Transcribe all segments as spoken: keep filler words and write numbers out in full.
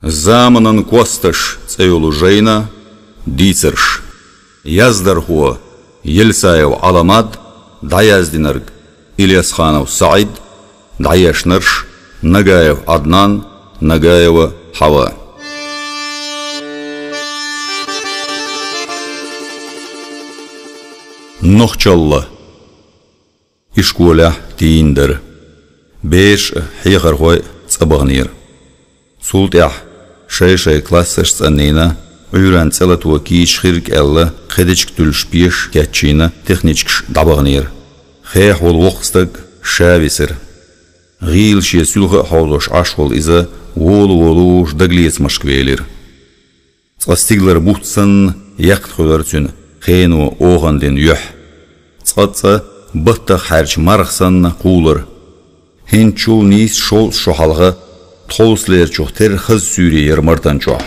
«Заманан косташ» цӀе йолу жайна дийцарш. Яздархо: Ельсаев Ӏаламат, дӀаяздинарг: Илесханов СаӀид, дӀаешнарш: Нагаев Ӏаднан, Нагаева Хьава. Нохчалла. Ишколехь тийна дара. Бераш а, хьехархой а цӀа баханера. Цул тӀаьхьа шай-шай классаш цӀанйина, Ӏуьйранна цӀе лато кийча хирг аьлла, кхидӀа дечиг туьллуш пешаш кечйина, техничкаш дӀабаханера. Хехь волу воккха стаг ша висира. ГӀийла шен суьлхьа а хьовзош Ӏаш волу иза волу-волуш дагалецамашка велира. Цкъа стигалара бутт санна яккха хуьлура цуьнан хено охана дина юьхь. Цкъа-цкъа баттах хьаьрча марха санна кхулара. ХӀинцачул нийсса шовзткъа шо хьалха тховсалерчух терра хаза суьйре яра Мартан чохь.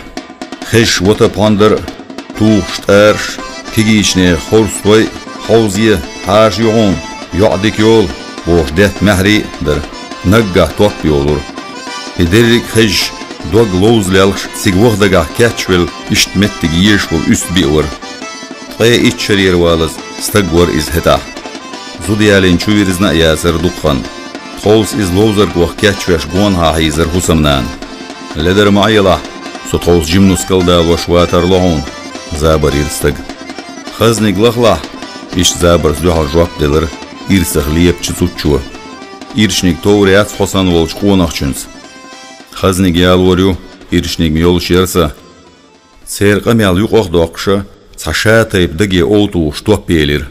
Хезаш вата пхьондара, тухуш тӀараш, кегийчу нехан хорстой а: «Хьовзае, хьаша ю хьуна, йоӀ дика йолу», — бохуш, детта маьхьарий а дара. Наггахь топ йолура. И дерриг а хезаш, дог ловза лелхаш, цига ваха дагахь кечвелла, иштта меттиг езаш волу Уьстаби а вара. Ткъе итт шарера валаза стаг вара иза хӀетахь. Зуда ялийна чу вирзина а яцара дукха хан. Тховса иза ловзаргах кечвеш гонахьа хьийзара хӀусамнана. «Ледар ма Ӏелахь, со тховса жиманускал далош ван тарло хьуна», — забар йира стага. «Хазниг лахалахь», — иштта забарца дуьхьал жоп делара ирсах лепачу зудчо. «Ирчаниг товр яц хьо санна волчу къонахчуьнца». «Хазниг ялор ю, ирчаниг-м йолуш яра сан». Церан къамел юкъах а доккхуша, цхьа шатайпа даге ов тухуш топ елира.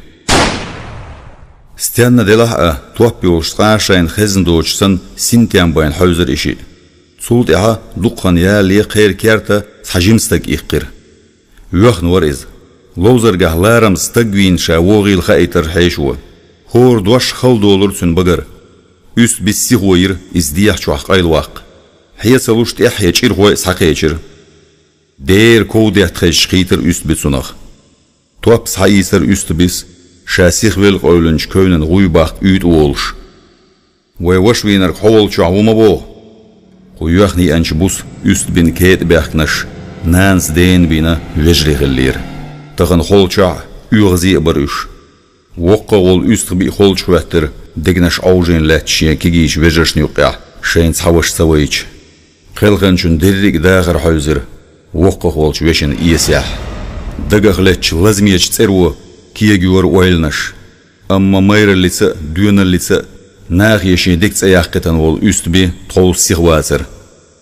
Стенна делахь а, топ йолуш цкъа а шайна хезна доцуш санна, синтем байна хьевзира и шиъ. Цул тӀаьхьа дукха хан ялале кхеран керта цхьа жима стаг иккхира. Воьхна вара иза. Ловзаргахь ларамаза стаг вийна ша вогӀийла хаийтара хьешо. ХӀора дош хала долура цуьнан багара. Уьстабис сихо йира иза дехьа чохь къайлаваккха. Хье ца луш, тӀаьххье чӀирхой а схьакхечира. Дера ков детта хезча хийтира Уьстаби цунах. Топ схьаийцира Уьстабис, ша сихвелла къевлинчу кевнан гӀуй баккха уьйтӀа волуш. «Вай ваша вийнарг хьо волчохь ву ма боху?» Кху йоьхна еанчу буса Уьстабин кетӀа баьхкинарш нанас дена бина вежарий хиллера. Тахана холчохь а, оьгӀазе а бара уьш. ВоккхагӀа волу Уьстаби холчу хӀоьттира, дегнаш Ӏовжийна лаьтташ шен кегийчу вежаршна юккъехь, шайна цхьа ваша ца вайча. Кхелханчун дерриг а дахар хьевзира воккхагӀа волчу вешина эсехь. Дагах леттачу лазамечу цӀеро кегайора ойланаш. Амма майраллица а, доьналлица а нахе шен дика цӀе яккхийтина волу Уьстаби тховса сиха вацара.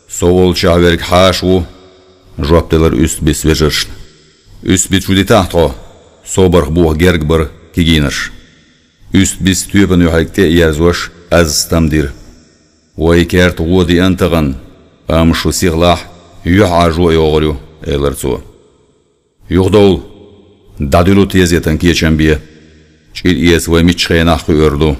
«Со волчохь верг хьаша ву», — жоп делара Уьстабис вежаршна. «Уьстаби, чу дитахьа тхо», — собарх боху герга бара кегийнарш. Уьстабис тоьпан юьхьиг тӀе а ерзош, аз стам дира. «Вай керта гӀо деана тахана, амма шу сихалахь, юьхьӀаьржо а йогӀур ю», — элара цо. «Юхадовла! ДӀадуьллу тезетан кечам бен. ЧӀир эца вай миччу хенахь кхуьур ду».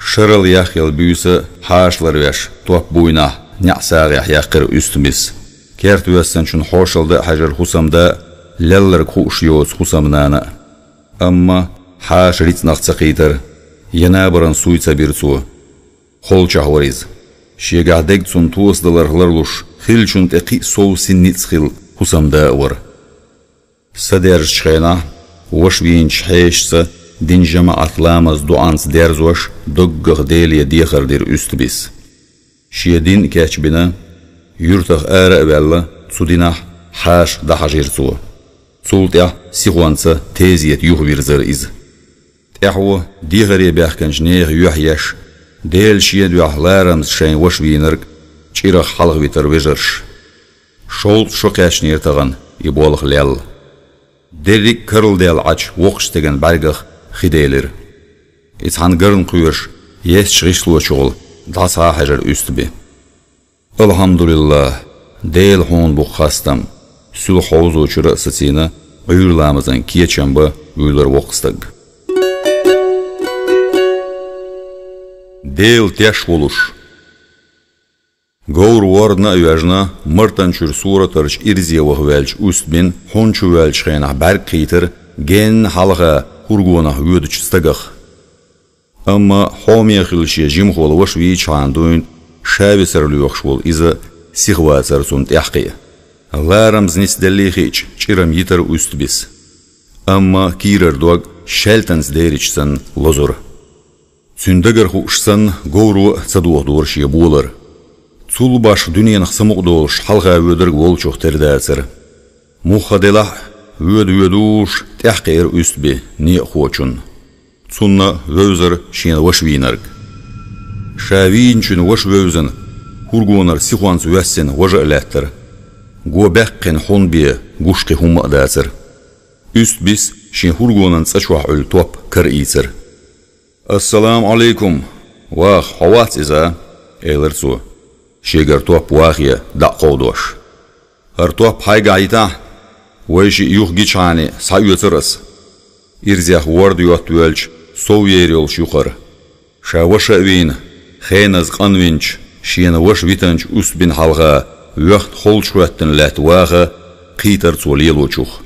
Шарал яхъелла буьйса хьаша ларвеш, топ буйнахь, неӀ сагӀехь яьккхира Уьстабис. Керта воьссинчун хьошалла дан а хьаьжира хӀусамда а, лелларг хууш йоцу хӀусамнана а. Амма хьаша рицкъанах ца кхийтира, я набаран суй ца бира цо. Холчохь вара иза. Шегахь дерг цунна тосадаларх ларлуш, хиллачунна тӀе кхин а сов син ницкъ хилла хӀусамда а вара. Са даьржачу хенахь, ваша вийначу хьешаца дин жамаӀат ламаз доӀанца дерзош, доггах Деле дехар дира Уьстабис. Шен дин а кечбина, юьртах ара а ваьлла, цу динахь хьаша дӀахьажийра цо. Цул тӀаьхьа сихонца тезета юхавирзира иза. ТӀаьхьо дехаре баьхкинчу нехан юьхь еш, Делан шен дуьхьа ларамаза шайн ваша вийнарг чӀирах хьалхавитира вежарша. Шовзткъа шо кхаьчнера тахана и болх лелла. Дерриг а карладелла Ӏачу воккхачу стеган бӀаьргах хи делира. И цхьана гарна кхоьруш, естачу гӀишлочухула дӀасахьа а хьаьжира Уьстаби. «Алхьамдулиллахь, Дела хьуна бу-кх хастам», — суьлхьа хьовзочуьра а сацийна, Ӏуьйра ламазан кечам бан вуьйлира воккха стаг. Дела теш волуш. Говр ворна а воьжна, Мартан чуьра суратарчу ирзе ваха ваьллачу Уьстабин хьун чу воьллачу хенахь бӀаьрг кхийтира генна хьалха хургонах воьдучу стагах. Амма хьоме хилла шен жимахволу ваша вийчхьана дуьйна, ша висар лоьхуш волу иза сиха вацара цунна тӀаьхьакхиа. Ларамза нисделлий хиъча, чӀирам йитара Уьстбис. Амма кийрара дог шаьлтанца дерича санна лозура. Цуьнан дагара хууш санна, говро а ца дохадора шен болар. Цул башха дуьненах самукъадолуш хьалха воьдург волчух тера дацара. Муха делахь а, воьду-воьдуш тӀаьхьакхиира Уьстби некъахочунна. Цунна вевзара шена ваша вийнарг. Ша вийначуьнан ваша вевзина, хӀургонара сихонца воьссина важа а лаьттара. Го баьккхина хьун бен гуш кхин хӀумма а дацара. Уьстбис шен хӀургонан цӀа чохь Ӏуьллу топ караийцара. «Ассаламу Ӏалайкум! Ваха, хьо вац иза?» — элира цо, шегара топ вахе дӀа а кховдош. «ХӀара топ хьайгахь йитахь, вай шиъ юха гичхьана схьаоьцур ас». Ирзех ворда йотта воьлча, сов ер йолуш ю хӀара. Ша ваша а вийна, хеназа къанвинчу, шена ваша витинчу Уьстбина хьалха воьхна холчахӀоьттина лаьтта ваха кхийтара цо лелочух.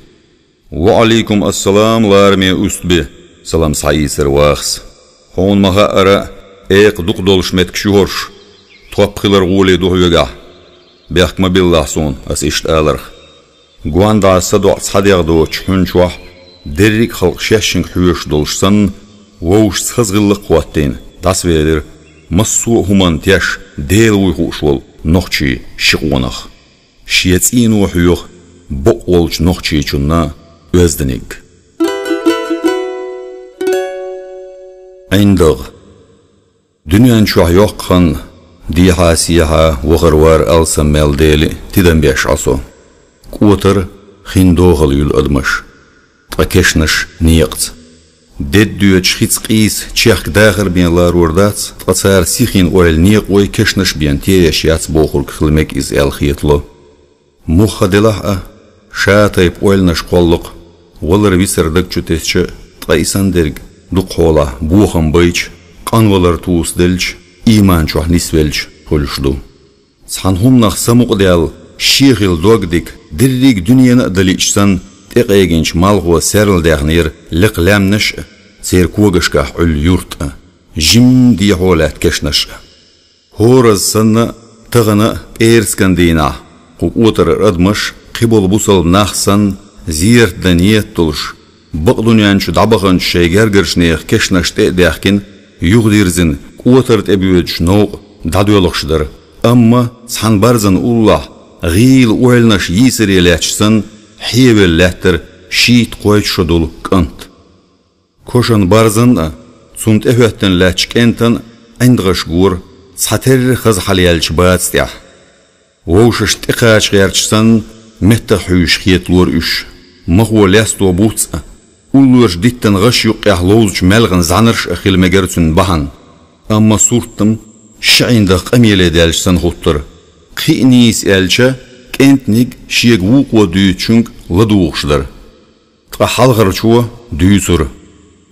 «Ва Ӏалайкум ассалам, лараме Уьстби!» — салам схьаийцира вахас. «Хьуна ма-хаъара, экха дукха долуш меттигаш ю хӀорш. Топ хилар гӀоле ду хьоьгахь. Бехк ма биллахь суна ас иштта аларх. ГондӀа садоӀу цхьа дегӀ доцучу хьуьн чохь дерриг а халкъ шаьшшинга хьоьжуш долуш санна, вовшашца хаза гӀиллакх а хӀоттийна, дӀасавелира массо а хӀуманна теш Дела вуй хууш волу нохчийн ши къонах. Шен цӀийно хьоьху бакъволчу нохчичунна оьзданиг». ӀиндагӀ. Дуьнен чохь йоккха хан, дехьа-сехьа вахар-вар алсам мел дели тидам беш Ӏа со. КӀотар, хин дохал юьлу адамаш, ткъа кешнаш некъаца. Дедда доьдучу хица къийса чехка дахар бен ларор дац, ткъа цара сихин ойла некъой кешнаш бен тееш яц бохург хила мега иза аьлла хетало. Муха делахь а, ша тайпа ойланаш кхоллакх, валар-висар даг чу тесча а, ткъа и санна дерг дукха хьолахь бохам байча, къанвалар тусаделча, ийман чохь нисвелча хуьлуш ду. Цхьана хӀуманах самукъадаьлла, шен хила дог дика, дерриг дуьненан а далиъча санна, тӀекъегинчу малхо серладаьхнера лекха лаьмнаш а, церан когашкахь Ӏуьллу юрт а, жимма дехьо лаьтта кешнаш а. ХӀораза санна а, тахана а пӀераскан дийнахь, кху кӀотарара адамаш, кхиболу бусалба нах санна, зерат дан ниет долуш, бакъдунен чу дӀабаханчу шайн гергарчу нехан кешнаш тӀе а даьхкина, юхадирзина кӀотар тӀе боьдучу новкъа дӀадоьлхуш дара. Амма цхьана барзана уллохь, гӀийла ойланаш йийсаре лаьтташ санна, хьевелла лаьттара шийтта-кхойтта шо долу кӀант. Кошан барзан а, цунна тӀехӀоьттина лаьттачу кӀентан а ӀиндагӀаш гора цхьатерра хаза хьалаяьллачу баца тӀехь. Вовшашна тӀекхача гӀерташ санна, меттах хьуьйсуш хеталора уьш. Махо лесто буц а, уллорачу диттан гӀаш юккъехь ловзучу маьлхан зӀаьнарш а хила мегара цуьнан бахьана. Амма сурт-м ши ӀиндагӀ къамеле даьлча санна хӀуттара. Кхин а нийса аьлча, кӀентаниг шега вукхо дуьйцучуьнга ладугӀуш дара. Ткъа хьалхарчо дуьйцура: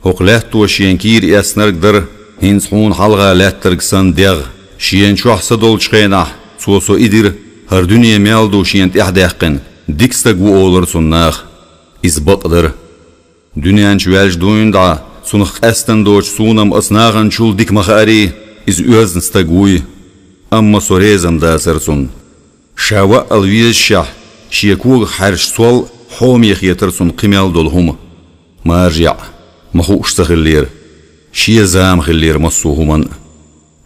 «ХӀокху лаьтто шена кийра эцнарг дара, хӀинца хьуна хьалха лаьттарг санна дегӀ. Шена чохь са долчу хенахь, цо со и дира, хӀара дуьне мел ду шена тӀаьхьадаьккхина, дика стаг ву олура цунна наха. Иза бакъ дара. Дуьнен чу ваьлча дуйна дӀа, цунах къаьстина доцу суна-м ас наханачул дика ма хаарий, иза оьзна стаг вуй. Амма со реза-м дацара цунна. Ша ваъал везашехь, шен когах хьаьрча сол хьоме хетара цунна кхин мел долу хӀума. Маржа яӀ, ма хууш ца хиллера. Шен зама хиллера массо а хӀуманна а.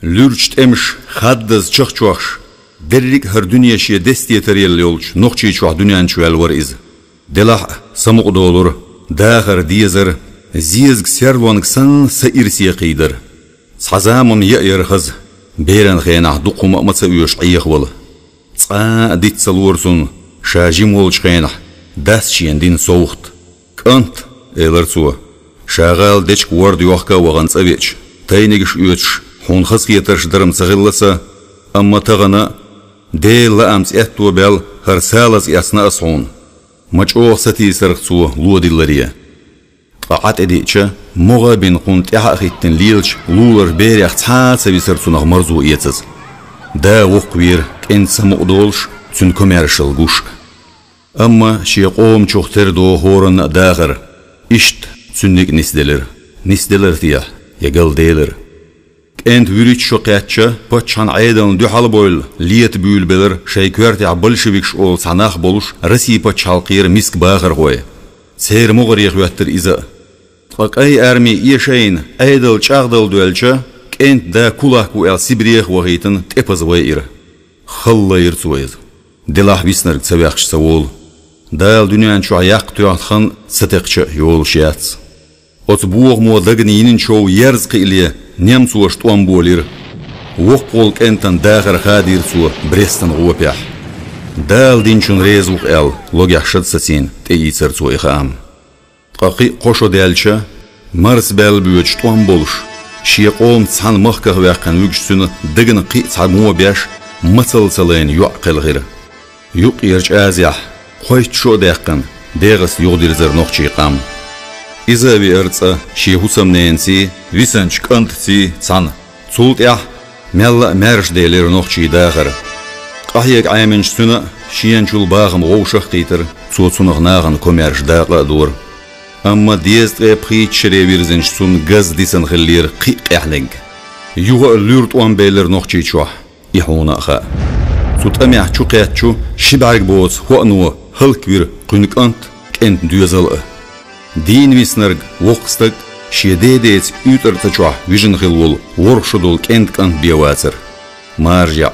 Луьрачу тӀемаш хаддаза чахчохьуш, дерриг а хӀара дуьне шен дестетарелла йолчу Нохчийчохь дуьнен чу ваьлла вара иза. Делахь а самукъадолура, дахар дезара, зезаг серлонга санна са ирсе кхийдара. Цхьа зама-м яа яра хаза, беран хенахь дукха хӀума а ма ца оьшу Ӏехавала. Цкъа а диц ца лора цунна, ша жима волчу хенахь, дас шена дина совгӀат. КӀант, — элара цо, — ша гӀала дечка ворда йохка а вахана цӀа веача, тайнигаш оьцуш, хьуна хазахетарш дар-м ца хилла сан, амма тахана а, Делан лаамца аьтто баьлла, хӀара салаза эцна ас хьуна». Ма чӀогӀа сатийсарх цо ло дилларе. Ткъа Ӏа тӀедиъча, могӀа а бина кхунна тӀаьхьа а хӀиттина лелачу лулара берех цхьа а ца висара цунах марзо эцаза. Да воккхавера, кӀентан самукъадолуш, цуьнан комаьршалла гуш. Амма шен къомачух тера догӀу хӀоранна а дахар. Иштта цуьнниг а нисделира. Нисделира техьа, я галделира. КӀентан вуьрхӀитта шо кхаьчча, паччахьан Ӏедална дуьхьал а бовла, лета буьйлабелар шоай коьртехь большевикаш олу цхьа нах болуш Россин пачхьалкхера миска бахархой. Церан могӀаре хӀоьттира иза а. Ткъа Къай Арми эшийна, Ӏедал чӀагӀдала доьлча, кӀентан да кулак ву аьлла Сибрех вахийтина тӀепаза вайира. Хала лайира цо иза. Делахь виснарг ца ваьккхича ца волу. Дала дуьнен чохь яккха тоьхна хан ца текхча а йолуш яц. Оцу бохамо дагна йинчу ерза кхиале, немцоша тӀом болийра. Воккхаволу кӀентан дахар хадийра цо Брестан гӀопехь. Дала динчунна реза ву-кх аьлла, логехь шад сацийна тӀеийцира цо и хаам. Ткъа кхин а кхо шо даьлча, марсабаьлла боьдуш тӀом болуш, шен къомаца цхьаьна махках ваьккхина вуьгуш цуьнан дагна кхин а цхьа мо беш, мацалла ца лайна йоӀ кхелхира. Юккъерчу Азехь, кхойтта шо а даьккхина, ДегӀаста юхадирзира нохчийн къам. Иза а веара цӀа шен хӀусамненаций, висинчу кӀантаций цхьаьна. Цул тӀаьхьа мелла а маьрша делира нохчийн дахар. Къахьега Ӏеминчу цуьнан а шена чул бахам вовшах а кхийтира, цо цунах нахана комаьрша дакъа а дора. Амма дезткъе пхийтта шаре вирзинчу цунна газа дисина хиллера кхин а къаьхьаниг. Юха а луьра тӀом белира Нохчийчохь, и хьуна а хаьа. Цу тӀамехь чукхаьчча, ши бӀаьрг боцу хоано хӀаллаквира кхуьнан кӀант а, кӀентан доьзал а. Дийна виснарг воккха стаг шен дедеца уьйтӀар цӀа чохь вижина хилла волу ворхӀ шо долу кӀентан кӀант бен вацара. Маржа яӀ.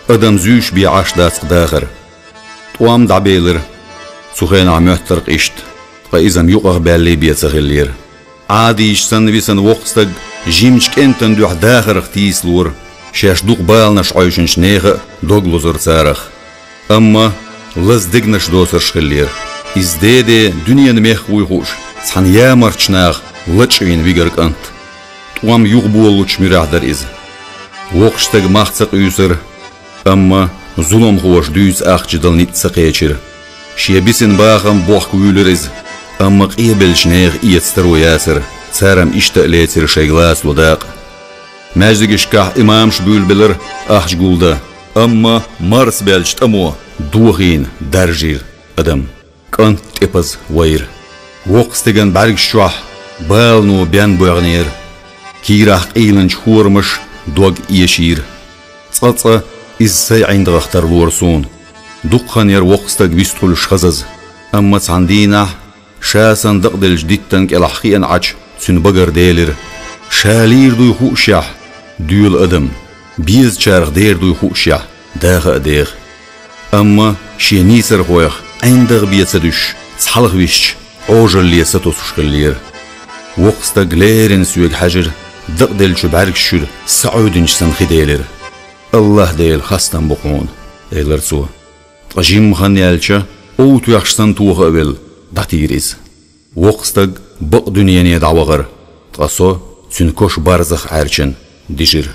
Адам зуьйш бен Ӏаш дац-кх дахар. ТӀом дӀабелира. Цу хенахь моьттура-кх иштта, ткъа иза-м юкъах баьллий бен ца хиллера. Ӏадийча санна висина воккха стаг жимачу кӀентан дуьхьа дахарх тийсалора, шаьш дукха баланаш Ӏойшинчу нехан а дог лозура царах. Амма лаза дегнаш доцурш хиллера. Иза деде дуьненан мех вуй хууш, цхьана ямарчу наха лачкъийна вигира кӀант. ТӀом юхаболалучу муьрехь дара иза. Воккхачу стага мах ца къуьйсура, амма зуламхоша дуьйцу ахча дала ницкъ ца кхечира. Шен бисина бахам бохка вуьйлира иза, амма къебеллачу нехан эца таро яцара, цара-м иштта а лецира шайга лацало дакъа. Маьждигашкахь имамаш буьйлабелира ахча гулдан, амма марсабаьллачу тӀамо дохийна даржийра адам. КӀант тӀепаза вайра. Воккха стеган бӀаьргаш чохь балано бен боьгӀнера. Кийрахь къийланчу хорамаша дог эшийра. Цкъа-цкъа иза сайн ӀиндагӀах тарлора суна. Дукха хан яра воккха стаг вистхуьлуш хазаза, амма цхьана дийнахь, ша санна дакъаделлачу диттан кӀелахь хиъна Ӏачу, цуьнан багара делира. Ша лийр дуй хуушшехь, доьла адам, безачарах дер дуй хуушшехь, даха а деха. Амма шен нийсархойх ӀиндагӀ бен ца дуьсуш, цхьалха висча, Ӏожалле сатосуш хиллера. Воккха стаг леррина соьга хьаьжира, дакъаделлачу бӀаьргаш чуьра са Ӏовдинчу санна хи делира. «АллахӀ-Дела хастам бу хьуна», — элира цо. Ткъа жимма хан яьлча, ов тоьхча санна тоха а велла, дӀатийра иза. Воккха стаг бакъ дуьнене дӀавахара, ткъа со, цуьнан коша барзах Ӏаьрчина, дижира.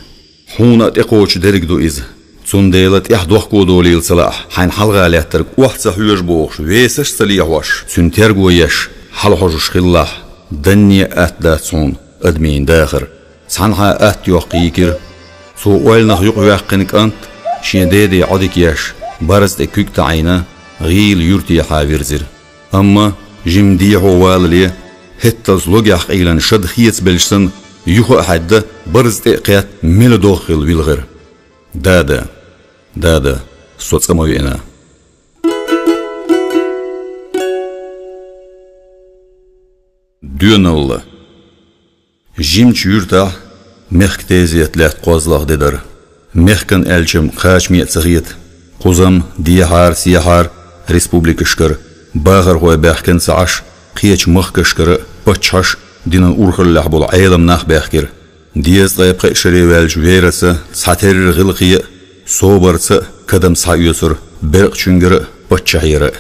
Хьуна а тӀекхочуш дерг ду иза. Цундела тӀаьхьа дохко долийла ца лаахь, хьайна хьалха лаьттарг охьа ца хьоьжу бохуш, весаш а ца лехьош, цуьнан терго еш, хьалахьожуш хилалахь, данне а атта дац хьуна адамийн дахар. Цхьанхьа атта йоккхуйийкира. Цо ойланах юкъаваьккхина кӀант, шен деде Ӏодика еш, барза тӀе куьг таӀийна, гӀийла юьртехьа вирзира. Амма жимма дехьо валале, хӀетталц логехь къийлина шад хецабелча санна, юха а хьаьдда, барза тӀе а кхетта, мела догӀа хилла вилхира. «Дада, дада, со цӀа ма веана». Доьналла. Жимачу юьртахь мехкан тезета лаьтта кхозлагӀа де дара. Мехкан аьлча-м кхачаме а ца хета. Кхуза-м дехьара-сехьара республикашкара бахархой баьхкина ца Ӏаш, кхечу махкашкара а паччахьаш а, динан урхаллехь болу Ӏелам нах баьхкира. Дезткъе пхеа шаре ваьллачу вераца цхьатеррина гӀиллакхе а, собарца а кадам схьаоьцура беркъачуьнгара а, паччахьера а.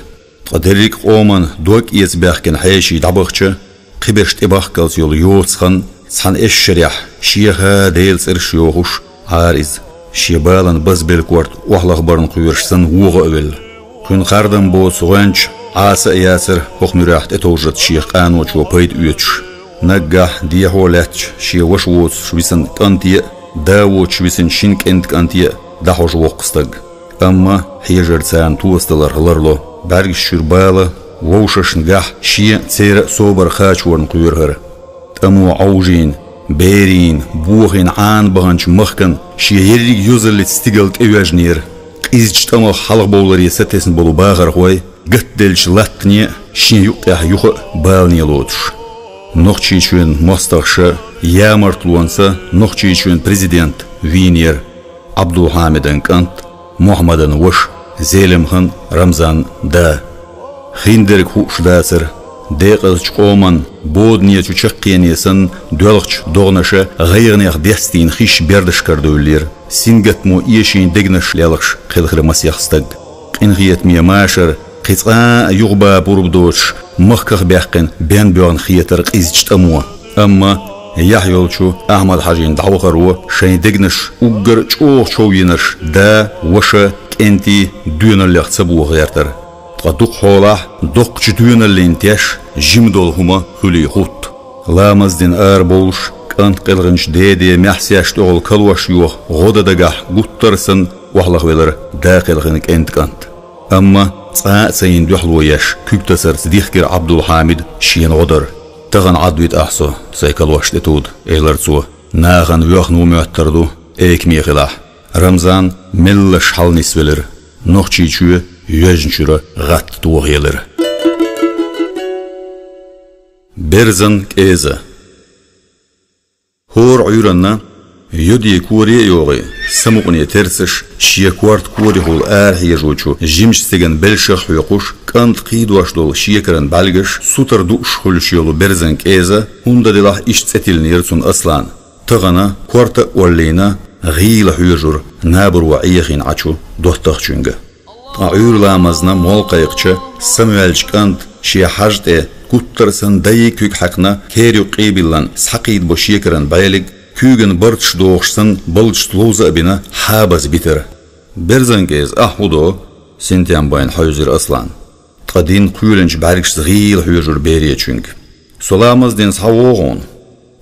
Ткъа дерриг а къоман дог эца баьхкина хьеший дӀабахча, кхиберш тӀебахккалц йолу йоцу хан цхьана эшшарехь шеха Делан цӀераш йохуш Ӏара иза, шен балан базбелла корта охьалахбарна кхоьруш санна вогӀа а велла. Кхуьнан хардам боцу гӀоьнча Ӏаса а яцара хӀокху муьрехь тӀетовжарца шех къаночо пайда оьцуш. Наггахь дехьо лаьтташ шен ваша воцуш висина кӀанте а, да воцуш висина шина кӀентан кӀанте а дӀахьожу воккха стаг. Амма хьежар царна тосадаларх ларло. БӀаьргаш чуьра бала вовшашна гахь шен а, церан а собар кхачорна кхоьру хӀара. ТӀамо Ӏовжийна, Берийн, бохын Ӏана баханчу махкана шен ерриг юзаллица стигала тӀейоьжнера. Къизачу тӀамах хьалхабовларе сатесна болу бахархой гатделлачу латтане а, шен юккъехь юха а балане лоцуш. Нохчийчоьнан мостагӀаша ямартлонца Нохчийчоьнан президент вийнера. Ӏабдулхьамидан кӀант, Мухьаммадан ваша, Зелимхан Рамзан да. Хиндерг хууш дацара, декъазчу къоман бодане чу чаккхене санна доьлхучу догӀанаша гӀайгӀанех дестийна хиш бердашкара дуьйллера. Сингаттамо эшийна дегнаш лелхаш кхелхира масех стаг. Къинхетаме машар кхин цкъа а юхабабур бу доцуш, махках а баьккхина бен боьгӀна хетара къизачу тӀамо. Амма яхь йолчу Ахьмад-Хьаьжин дӀавахаро шайн дегнаш уггар а чӀогӀа човйинарш да, ваша, кӀентий доьналлех ца бохо гӀертара. Ткъа дукха хьолахь доккхачу доьналлин теш жима долу хӀума хуьлий хӀутту. Ламаз дина арабовлуш, кӀант кхелхинчу деде маьхсеш тӀехула калош йоха гӀо дан дагахь гуттар а санна охьалахвелара да кхелхина кӀентан кӀант. Амма цкъа а ца йина дуьхьало еш, куьг тасарца дихкира Ӏабдулхьамида шена гӀо дар. «Тахана Ӏадвита ахь со, сайн калош тӀетуху», — элира цо. «Нахана воьхна ву моьттур ду, экаме хилахь». Рамзан меллаша хьалнисвелира. Нохчийчоь йоьжначуьра гӀатта тохаелира. Берзан кӀеза. ХӀора Ӏуьйранна, йоьдий коре а йогӀий, самукъане терсаш, шен корта корехула арахьежочу жимачу стеган белшах а хьоькхуш, кӀант кхийдош долу шекаран бӀаьлгаш сутара дууш хуьлуш йолу Берзан кӀеза, хӀунда делахь иштта цӀе тиллинера цунна Аслана. Тахана, корта а оллийна, гӀийла хьоьжура, набаро Ӏехийна Ӏачу доттагӀчуьнга. Ткъа Ӏуьйра ламазна молла кхайкхича, самаваьллачу кӀанта шен хьажа тӀе гуттар а санна дайи куьг хьаькхна, кер юккъе а биллина, схьакхийдабо шекаран бӀелиг, куьйган барташ дохуш санна, балдашца ловза а бина, хьабаза битира. «Берзан кӀеза, ахь хӀун до?» — синтем байна хьевзира Аслан. Ткъа дин кхоьлинчу бӀаьргашца гӀийла хьоьжура беречуьнга. «Со ламаз дина схьавогӀу хьуна».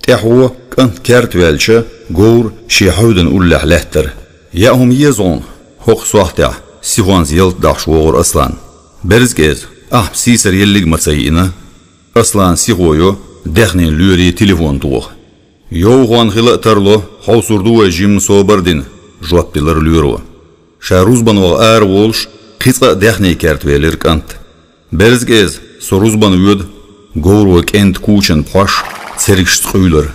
ТӀаьхьо, кӀант керта ваьлча, говр шен хьевдина уллехь лаьттара. «Яа хӀума еза хьуна?» — хӀокху сохьтехь, сихонца ялта дахьаш вогӀура Аслан. «Берзан кӀеза, ахь-м сийсара еллиг а ма ца йиъна». Аслан сихо йо, даьхнин лоьрий телефон тоха. «Йовхонна хила а тарло, хьовсур ду вай жимма собар а дина», — жоп делира лоьро. Ша рузбан ваха ара волуш, кхин цкъа а даьхнин керта велира кӀант. «Берзан кӀеза, со рузбан воьду». Говро кӀентан кучана пхьош, цергашца къуьйлура.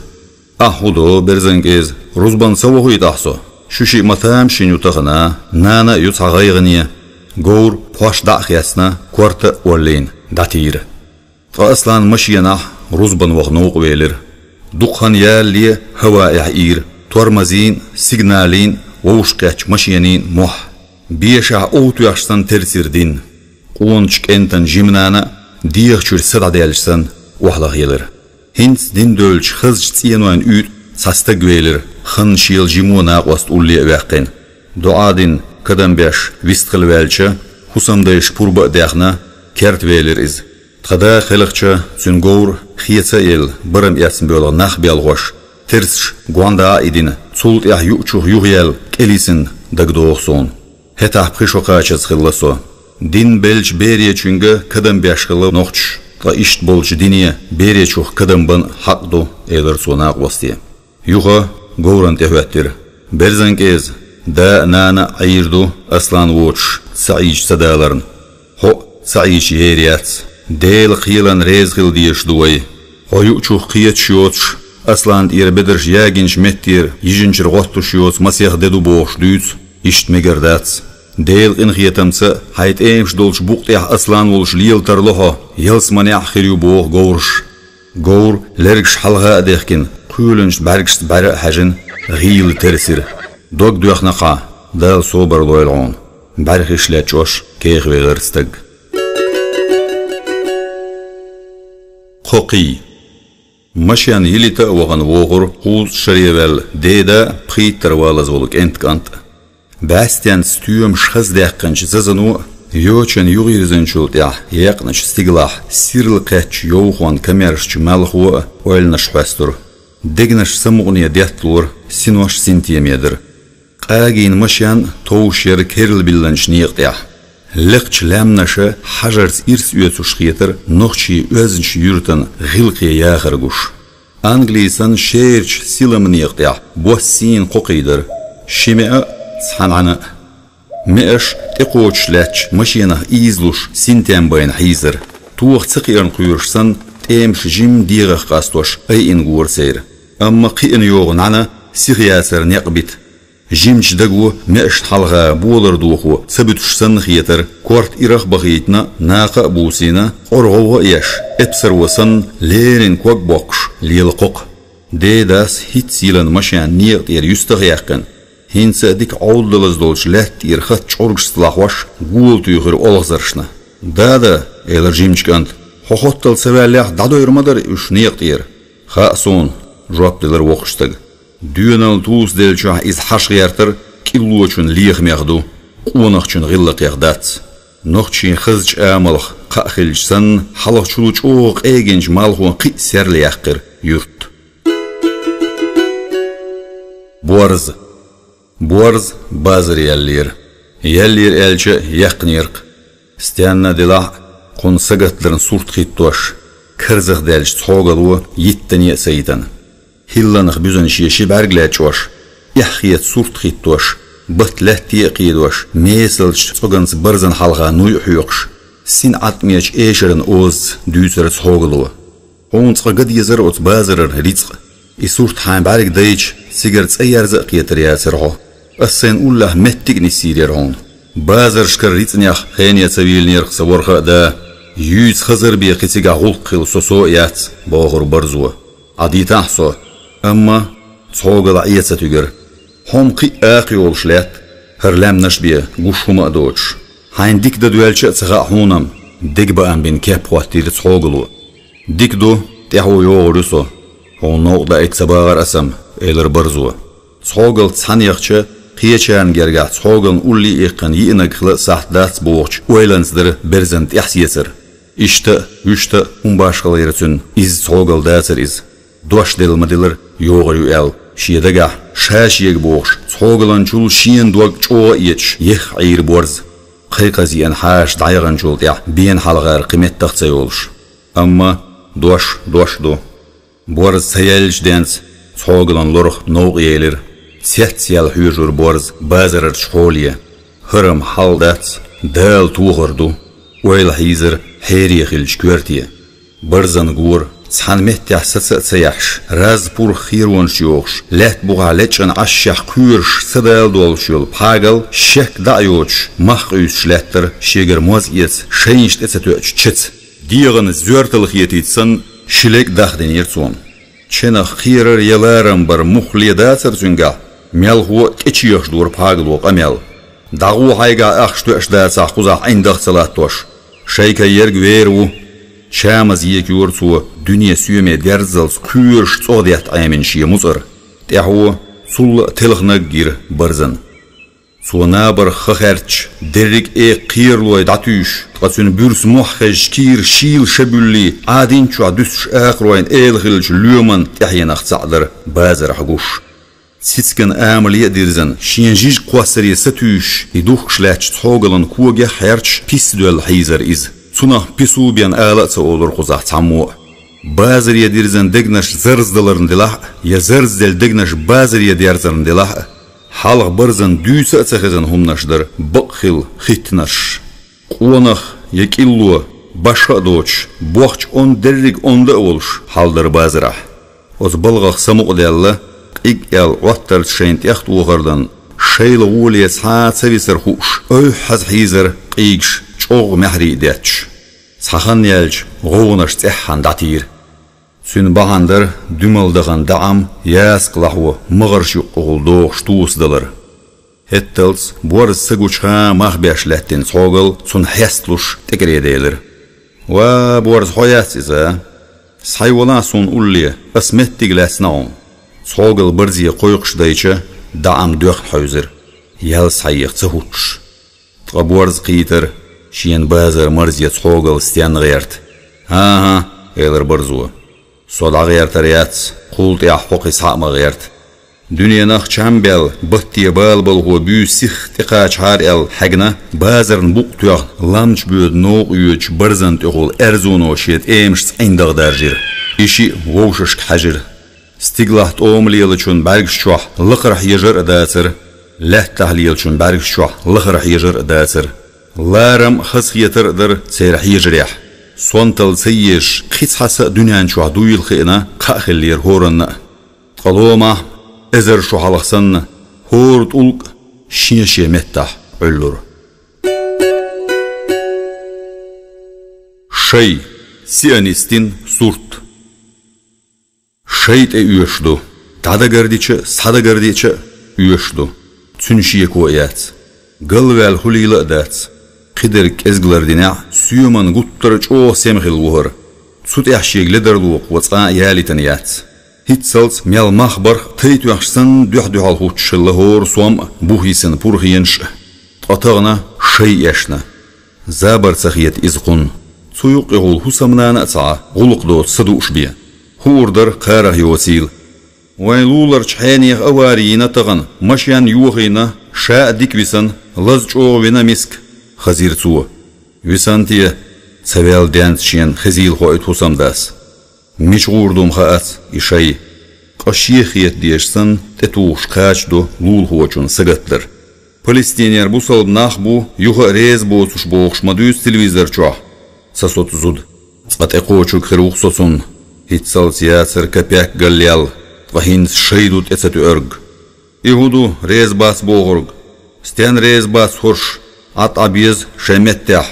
«Ахь хӀун до, Берзан кӀеза, рузбан ца вохуьйту ахь со? Шу шиъ ма тамашийна ю тахана, нана а ю цхьа гӀайгӀане». Говр, пхьош дӀа а хецна, корта а оллийна, дӀатийра. Ткъа Аслан машенахь рузбан ваха новкъа велира. Дукха хан ялале хӀаваэхь ийра тормозийн, сигналийн, вовшахкхеттачу машенийн мохь. Бешахь овтоьхча санна терцира дин. Къоначу кӀентан жима нана а, дегӀа чуьра са дӀадаьлча санна, охьалахъелира. ХӀинца дин девллачу хазачу цӀенойн уьйтӀа цхьа стаг велира, хан шел жимо накъост улле а ваьккхина. ДоӀа дина, кадам беш вистхила ваьлча, хӀусамдайша пурба а даьхна, керта велира иза. Тхан да хелхча, цуьнан говр, хеца а елла, барам эцна боьлху нах белхош, терсаш гондӀа а идина, цул тӀаьхьа юучух юхаяьлла, кӀелйисина дагадогӀу суна. ХӀетахь пхи шо кхачаза хилла со. Дин беллачу беречуьнга кадам беш хилла нохчаш, ткъа иштта болчу дине беречух кадам бан хьакъ ду, элира цо накъосте. Юха говрана тӀехӀоьттира: «Берзан кӀеза, да а, нана а Ӏийр ду, Аслан воцуш, ца Ӏийча ца даларна. Хьо а ца Ӏийча ер яц. Делан кхелана реза хила дезаш ду вай. Хьо юучух кхеташ йоцуш, Аслан тӀера бедарш ягийначу меттера йижинчуьра гӀоттуш йоцу масех де ду бохуш дуьйцу, иштта мегар дац. Делан къинхетамца хьайн тӀемаш долчу букъа тӀехь Аслан волуш лела тарло хьо, ялсаманехь а хир ю», — боху говраша. Говр, лергаш хьалха а дехкина, кхоьлинчу бӀаьргашца бӀаьра а хьаьжина, гӀийла терсира. «Дог доьхна-кх хьан, Дала собар лойла хьуна», — бӀаьрхиш лечкъош кехавелира стаг. Кхо кхий. Машен йилийта а вахана вогӀура кхузткъа шаре ваьлла деда а, пхийттара валаза волу кӀентан кӀант а. БӀаьстенца стоьмаш хаза даьккхинчу зазано а, йочана юхавирзинчул тӀаьхьа екъначу стигалахь сирла кхеттачу йовхонан камераш чу малхо а ойланаш хьоьстура. Дегнаш самукъане детталора, синош синтеме дара. Къагийна машен товш яра керла биллинчу некъа тӀехь. Лекхачу лаьмнаша хьажарца ирс оьцуш хетара нохчийн оьзначу юьртан гӀиллакхе яхар гуш. Англи санна шерачу силаман некъа тӀехь бос сийна кхокхийдара. Ши меа а, цхьа нӀана а. Меаш тӀекхочуш лаьттачу машенах ийзалуш синтем байна хьийзара. Тоха ца кхиарна кхоьруш санна, тӀемаш жимма дегӀах къастош айина гора церан. Амма кхиъна йогӀу нӀана сиха яцара некъ бита. Жимачу даго меашна хьалха болар дохо ца буьтуш санна хетара, корта ирах а бахийтина, накха а бусийна, къора гӀовгӀа а еш, эпсаро санна, леррина ког боккхуш, лела кхокха. Ден дас хӀинцца йиллина машен некъа тӀера юьстах яьккхина. ХӀинца а дика Ӏовдалаза долчу лаьтта тӀера хатта чӀургашца лахьош, гола туьйхира олхазаршна. «Дада, — элира жимачу кӀанта, — хьо хоттал ца ваьллехь, дӀадойр ма дара уьш некъа тӀера». «Хаьа суна», — жоп делира воккхачу стага. Доьналла тӀуса деллачохь иза хьаша гӀертара, кӀиллочун лехамех ду, къонахчун гӀиллакхех дац. Нохчийн хазачу амалх кхаъ хилча санна, хьалхачул чӀогӀа къегинчу малхо кхин а серла яьккхира юрт. Борз. Борз базар яьллера. Яьллера аьлча, яьккхинера-кх. Стенна а делахь а, кхунна сагатдарна сурт хӀиттош, карзахдаьллачу цхьогало йиттане а ца йитина. ХӀилланах буьзна шен ши бӀаьрг лечкъош, эхь хета сурт хӀиттош, бат лаьтте а кхийдош, месалчу цӀоганца барзана хьалха нуй а хьоькхуш, син Ӏаткъамечу эшаран озаца дуьйцура цхьогало. Хьуна цкъа ган дезара оцу базарара рицкъ. И сурт хьайн бӀаьрг дайча, цигара цӀа ерза а кхетар яцара хьо. Ас сайн уллехь меттиг а нисйийр яра хьуна. Базаршкара рицкъанех хене ца вийлинера-кх сан ворхӀ а да. Юьйца хазар бен кхин цигахь гӀуллакх хила со со а яц, — бохура Борзо. — Ӏадийтахьа со. Амма цхьогала Ӏен ца туьгира. Хьо-м кхин а акха йолуш лаьтта, хӀара лаьмнаш а бен, гуш хӀума а доцуш. Хьайна дика дан доьлча а ца хаьа хьуна-м, — дегабаам бина кеп хӀоттийра цхьогало. — Дика ду, тӀаьхьо йогӀур ю со. Хьуна новкъа даийта ца багӀара аса-м, — элира Борзо. Цхьогалца цхьаьна яхча, кхечарна гергахь цхьогална улле а иккхина йиънарг хила а сахьт дац бохучу ойланца дара берзан тӀаьхьа сецар. Иштта а, вуьшта а хӀума башхалла яра цуьнан, изза цхьогал дацара иза. Дош делла ма-диллара, йогӀур ю аьлла, шен дагахь, ша шега бохуш, цхьогаланчул шена дог чӀогӀа а эцаш, ехха Ӏийра Борз. Кхайкхаза еана хьаша дӀаяханчул тӀаьхьа бена хьалхара кхин меттах а ца йолуш. Амма дош дош ду. Борз ца яьллачу денца цхьогалан лорах новкъа елира. Цецъяьлла хьоьжура Борз базарарчу хьоле. ХӀара-м хьал дац, Дала тохар ду. Ойла хьийзара хьере хиллачу коьрте. Барзан гора, цхьана меттехь саца а ца яхьаш, раз пурх херонаш йохуш, лаьтта бухахь лечкъина Ӏашшехь кхоьруш, са дала долуш йолу Пхьагал шек дӀа а йоцуш, мах къуьйсуш лаьттара шегара моз эца, шайнаш тӀе ца тоьучу чеца. ДегӀана зоьртала хетийта санна, ши лег дахдинера цунна. Ченах кхерар я ларам бар муххале дацара цуьнгахь, мелхо а тӀечехаш дора Пхьагало къамел. ДӀагӀо хьайгахь ахча тоьаш дацахь кхузахь Ӏиндах а ца латтош. Шайка ерг вер ву. Чамаз екайора цо, дуьне соьме дерззалц кхоьруш цӀогӀа детта Ӏемина шен муцӀар. ТӀаьхьо цул а телханаг гира Барзан. Цо набарх ха хаьрчча, дерриг а экха кхералой дӀатуьйсуш, ткъа цуьнан буьрса мохь хезча кийра шийла ша буьллий, Ӏадинчохь дуьсуш акхаройн эла хиллачу лоьман тӀаьхьенах цхьаъ дара базарахь гуш. Цициган амале а дирзина, шен жижиг кхоссаре сатуьйсуш, и духкуш лаьттачу цхьогалан когех а хьерчаш писса доьлла хьийзара иза. Цунах пису бен ала а ца олура кхузахь цхьаммо а. Базаре дирзина дегнаш зарздаларна делахь а, я зарзделла дегнаш базаре дерзарна делахь а, хьалха Барзан дуьйца а ца хезна хӀуманаш дара бакъ хилла хӀиттанарш. Къонах я кӀилло, башха а доцуш, бохча онда дерриг онда а волуш, хьал дара базарахь. Оцу балгӀах самукъадаьлла, къиг-аьлла Ӏоттарца шайна тӀехтохар дан, шайла гӀоле цхьа а ца висар хууш, ойхьаза хьийзара къийгаш чӀогӀа маьхьарий а детташ. Цхьа хан яьлча, гӀовгӀанаш цӀеххьана дӀатийра. Цуьнан бахьана дара дуьмал дахана даӀам, ясакх лахьо, магӀарш юккъехула дохуш тосадалар. ХӀетталц Борз са гучуха мах беш лаьттина цхьогал цунна хьесталуш тӀекӀере делира. «Ва, Борз, хьо яц иза? Схьайолахьа суна улле, ас меттиг лаьцна хьуна». Цхьогал Барзе кхойкхуш дайча, даӀам доьхна хьевзира, ял схьаеха ца хӀуттуш. Ткъа Борз кхийтара, шена базар марзе цхьогал стенна гӀерта. «ХӀан-хӀа, — элира Барзо. — Со дӀагӀертар яц, кхул тӀехь хьо кхин схьа а ма гӀерта. Дуьненах чам баьлла, батте бала балхо буьйса сихха тӀекхачахьара аьлла хьегна, базарна букъ тоьхна, ламча боьду новкъа йоьдучу Барзан тӀехула аьрзуно шен тӀемашца ӀиндагӀа даржийра. И шиъ вовшашка хьаьжира. Стигалахь тӀома лелачун бӀаьргаш чохь лакхара хьежар а дацара, лаьттахь лелачун бӀаьргаш чохь лахара хьежар а дацара. Ларам а, хазахетар а дара церан хьежарехь. Сонталла ца езаш, кхин цхьа са а дуьнен чохь дуйла хиъна, кхаъ хиллера хӀоранна а. Ткъа ломахь, эзар шо хьалха санна, хӀора тӀулг а шен-шен меттахь Ӏуьллура. Шай. Сионистин сурт. Шай тӀе оьшуш ду. ДӀадагардича а, схьадагардича а оьшуш ду. Цуьнан шеко а яц. Галваьлла хуьлийла а дац. Кхидерг кӀезигалара динехь, соьман гуттара а чӀогӀа сема хилла ву хӀара. Цу тӀехь шега ледарло кхо цкъа а ялийтина яц. ХӀинццалц мел мах барх а тайта оьхуш санна дуьхь-дуьхьал хӀуттуш хилла хӀора сом а, бух йисина пурхенаш а. Ткъа тахана шай эшна. Забар ца хета иза кхунна. Цу юккъехула хӀусамнана а ца Ӏа, гӀуллакх доцу са дууш бен. ХӀуур дара кхарах йоцийла. Вайн луларчу хьенех авари йина тахана, машен йохийна, ша а дика висана, лаза чӀогӀа вина миска, хазира цо. Висанте, ца ваьлла денца шена хезийла хоуьйту хӀусамдас. Мича гӀур ду-м хаац и шай. Къа шех хета дезаш санна, тӀетухуш кхачадо лулахочун сагатдар. Палестинера бусалба нах а бу, юха а реза боцуш бохуш ма дуьйцу телевизор чохь. Ца соцу зуда. Цкъа тӀекхочург хир ву-кх со цунна. ХӀинццалц яцара капек галъяьлла, ткъа хӀинца шай ду тӀе ца тоьург. И хӀун ду реза бац бохург? Стенна реза бац хӀорш? Ӏад Ӏа беза шайн меттехь.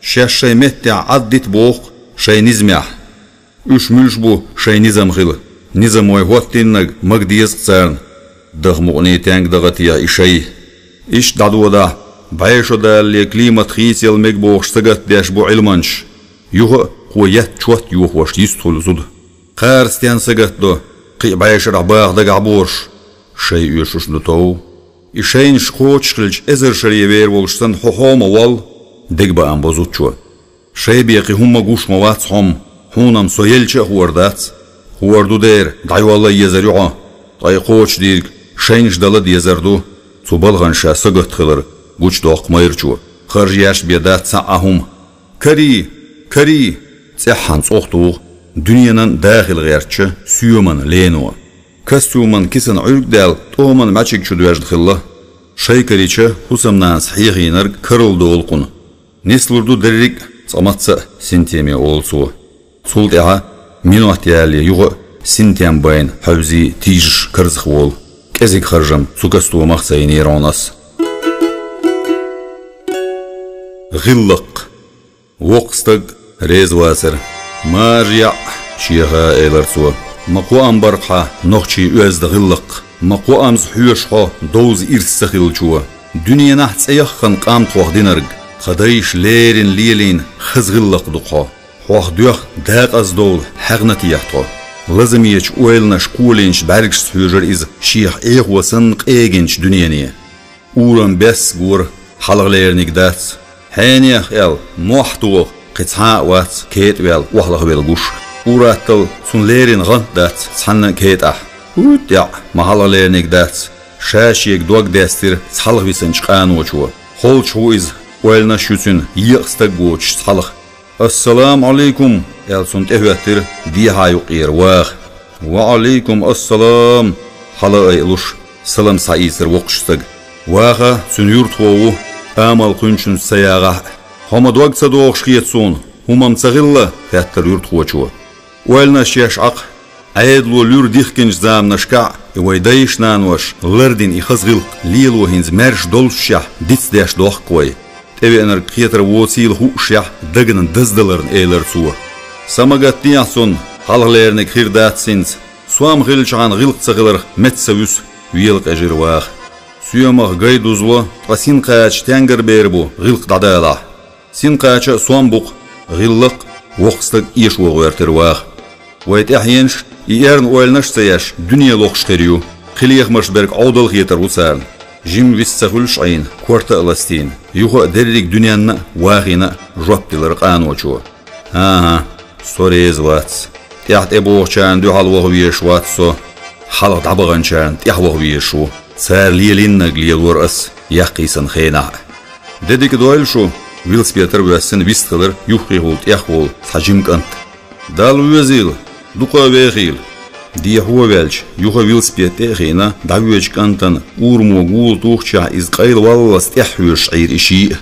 Шаьш шайн меттехь Ӏад дита боху-кх шайн низамехь. Уьш муьлш бу шайн низам хила? Низам вай хӀоттийнарг мага деза-кх царна. Даха мукъане тенга даха техьа и шай. Иштта дӀадодахь, бӀе шо далале климат хийцаялла мега бохуш сагатдеш бу Ӏилманчаш. Юха а кхо етта чот йохош йистхуьлу зуда. Кхара стенна сагатдо, кхин а бӀе шарахь баха дагахь борш? Шай оьшуш ду тов. И шайнаш кхочуш хилча, эзар шаре вер волуш санна, хьо хьома воллу, дегабаам бо зудчо. Шай бен кхин хӀумма гуш ма вац хьо-м, хьуна-м со елча а хуур дац. Хуур ду дера, дӀайолла а езар ю хьо. Ткъа и кхочушдийриг шайнаш дала а дезар ду. Цу балхана ша сагатта хилар гучудоккху майрачо. Харжа еш бен дац цхьа а хӀума. Карий! Карий! ЦӀеххьана цӀогӀа туху дуьненан а дахийла гӀертачу соьман Лено. Костюман кисана Ӏуьрг а даьлла, тӀоман маьчиг чу доьжна хилла. Шай карича, хӀусамнанас хьехийнарг карладолу кхунна. Нислур ду дерриг а, цкъа мацца а синтеме олу цо. Цул тӀаьхьа минот ялале юха а синтем байна хьаьвзий тийжаш карзахволу. КӀезиг харжам цу костюмах ца йинера хьуна ас. ГӀиллакх. Воккха стаг реза вацара. «Мажа яӀ, шеха», — элира цо. «Ма-кхоам бара-кх хьан нохчийн оьзда гӀиллакх. Ма-кхоамза хьоьшу хьо довза ирс ца хиллачо. Дуьненахь цӀе яххана къам тхох динарг. Тхан дайша леррина лелийна хаза гӀиллакх ду-кх хьо. Хьох доьхна декъаза довла хьегна техьа тхо». Лазамечу ойланаш кхолийначу бӀаьргашца хьоьжура иза шех Ӏехо санна къегинчу дуьнене. Урам бес а гора, хьалха лериниг дац. Хьенех аьлла, мохь тоха кхин цхьа а вац кетӀаваьлла, охьалахвелла гуш. Ур-атталла цунна лерина гӀант дац цхьанна а кетӀахь. ХӀуьттӀяӀ, ма хьалха лериниг дац. Ша шега дог дестира цхьалха висинчу къаночо. Холчахь ву иза, ойланаш ю цуьнан екъа стаг воцуш цхьалха. «Ассаламу Ӏалайкум», — аьлла, цунна тӀехӀоьттира дехьа юккъера Ваха. «Ва Ӏалайкум ассалам», — хьала а айалуш, салам схьаийцира воккхачу стага. Ваха цуьнан юьртахо ву, амал кхуьнчуьнца ца ягӀахь а. «Хьо ма дог ца дохуш хета суна, хӀума-м ца хилла?» — хаьттира юьртахочо. Ойланаш еш Ӏа-кх. Ӏедало луьра дихкинчу заманашкахь а и вайн дайша-наноша лардина и хаза гӀиллакх лело хӀинца маьрша доллушехь дицдеш дохку-кх вай. ТӀевеанарг кхетар воцийла хуушшехь, дагна даздаларна, элира цо. «Са ма гатдехьа цунна, хьалха лериниг хир дац хӀинца. Сом хилчахьана гӀиллакх ца хиларх метта ца вуьсу», — велакъежира Ваха. «Соьмах гай дузло, ткъа синкхача тенгар бер бу гӀиллакх дӀадалахь». «Синкхача а сом бу-кх, гӀиллакх а», — воккха стаг эшо гӀоьртира Ваха. «Вай тӀаьхьенаш и эрна ойланаш а ца еш, дуьне лохуш хир ю. Кхин лехамаш берг Ӏовдал хетар ву царна». Жимма вист ца хуьлуш Ӏийна, корта а ластийна, юха а дерриг дуьненна а, Вахина а жоп делира къаночо. «ХӀан-хӀа, со реза вац. ТӀаьхьа тӀебогӀучарна дуьхьал ваха везаш вац со. Хьалха дӀабаханчарна тӀаьхьа ваха везаш ву. Цара лелийнарг лелора ас», — яьккхийсина хенахь а. «Де дика дойла шу», — велосипедара воьссина вистхилира юххехула тӀехволу цхьа жима кӀант. «Далла везийла, дукха а вехийла». Дехьо а ваьлча, юха велосипед тӀа а хиъна, дӀавоьдучу кӀантана урамо гула тухучехь, иза къайлаваллалц тӀаьхьа хьоьжуш Ӏийра и шиъ.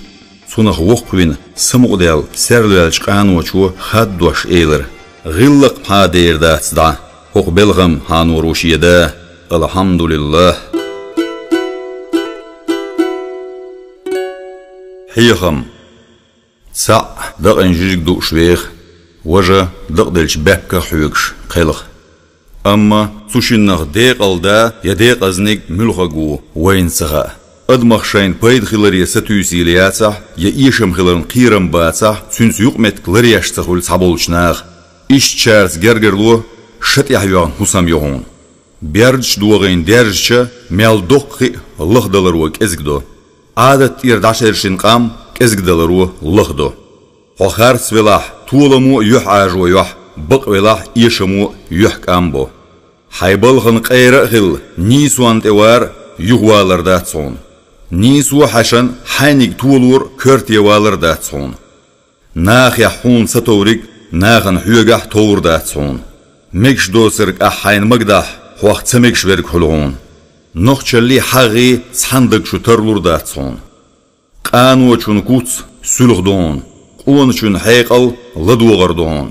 Цунах воккхавина, самукъадаьлла, серлаваьллачу къаночо хаддош элира: «ГӀиллакх-м хьан дер дац дӀа, хӀокху белхам хьан нур ву шен да. АлхьамдулиллахӀ». Хьехам. Цхьаъ дакъин жижиг дууш веха, важа дакъаделлачу баьпках хьоьгуш кхелха. Амма цу шиннах декъала да я декъазниг муьлхарг ву, вайна ца хаьа. Адамах шайна пайда хиларе сатуьйсийла яцахь, я эшам хиларна кхерам бацахь, цуьнца юкъаметтиг ларъеш ца хуьлу цхьаболчу наха. Ишттачаьрца гергарло ша тӀехь йоьгӀна хӀусам ю хьуна. Бердаш догӀийна даьржича, мел доккха хиъ лахдаларо кӀезиг до. Ӏадат тӀера дӀашершина къам кӀезиг даларо лахдо. Хьо харц велахь, толамо а юьхьӀажо йохь, бакъ велахь, эшамо а юьхь кӀам бо. Хьайн балхана къера а хилла, нийсонна тӀе вар юхавалар дац хьуна. Нийсо а хьаьшна, хьайниг толор коьрте валар дац хьуна. Нахехь хьуна ца товриг нахана хьоьгахь а товр дац хьуна. Мегаш доцург ахь хьайна магадахь, хьох ца мегаш верг хуьлу хьуна. Нохчаллий, хьагӀий цхьана даг шу тарлур дац хьуна. Къаночун куц суьлхьа ду хьуна, къоначун хьекъал ладогӀар ду хьуна.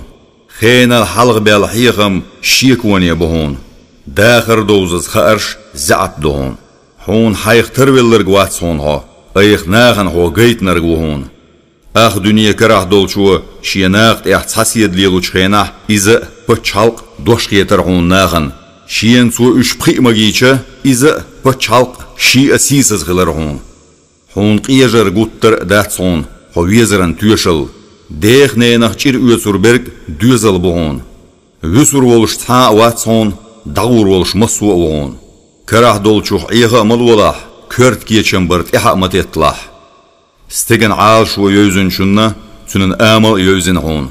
Хенал хьалха баьлла хьехам шеконе бу хьуна. Дахар довзаза хаарш заьӀап ду хьуна. Хьуна хьайх тарвелларг вац хьуна хьо, айхьа нахана хьо гайтинарг ву хьуна. Ах дуьне карахь долчо шен накха тӀехь цхьа седа лелочу хенахь, иза а, пачхьалкх а дош хетара хьуна нахана. Шена цо уьш пхиъ магийча, иза а, пачхьалкх а шиъ а сийсаза хилара хьуна. Хьуна къежар, гуттар а дац хьуна хьо везаран тоьшалла. Дех-ненах чӀир оьцур берг доьзал бу хьуна. Вуьсур волуш цхьа а вац хьуна, дӀагӀур волуш массо а ву хьуна. Карахь долчух Ӏеха а ма лолахь, коьрта кечам бар тӀаьхьа а ма тетталахь. Стеган Ӏалашо йевзинчунна цуьнан амал а йевзина хьуна.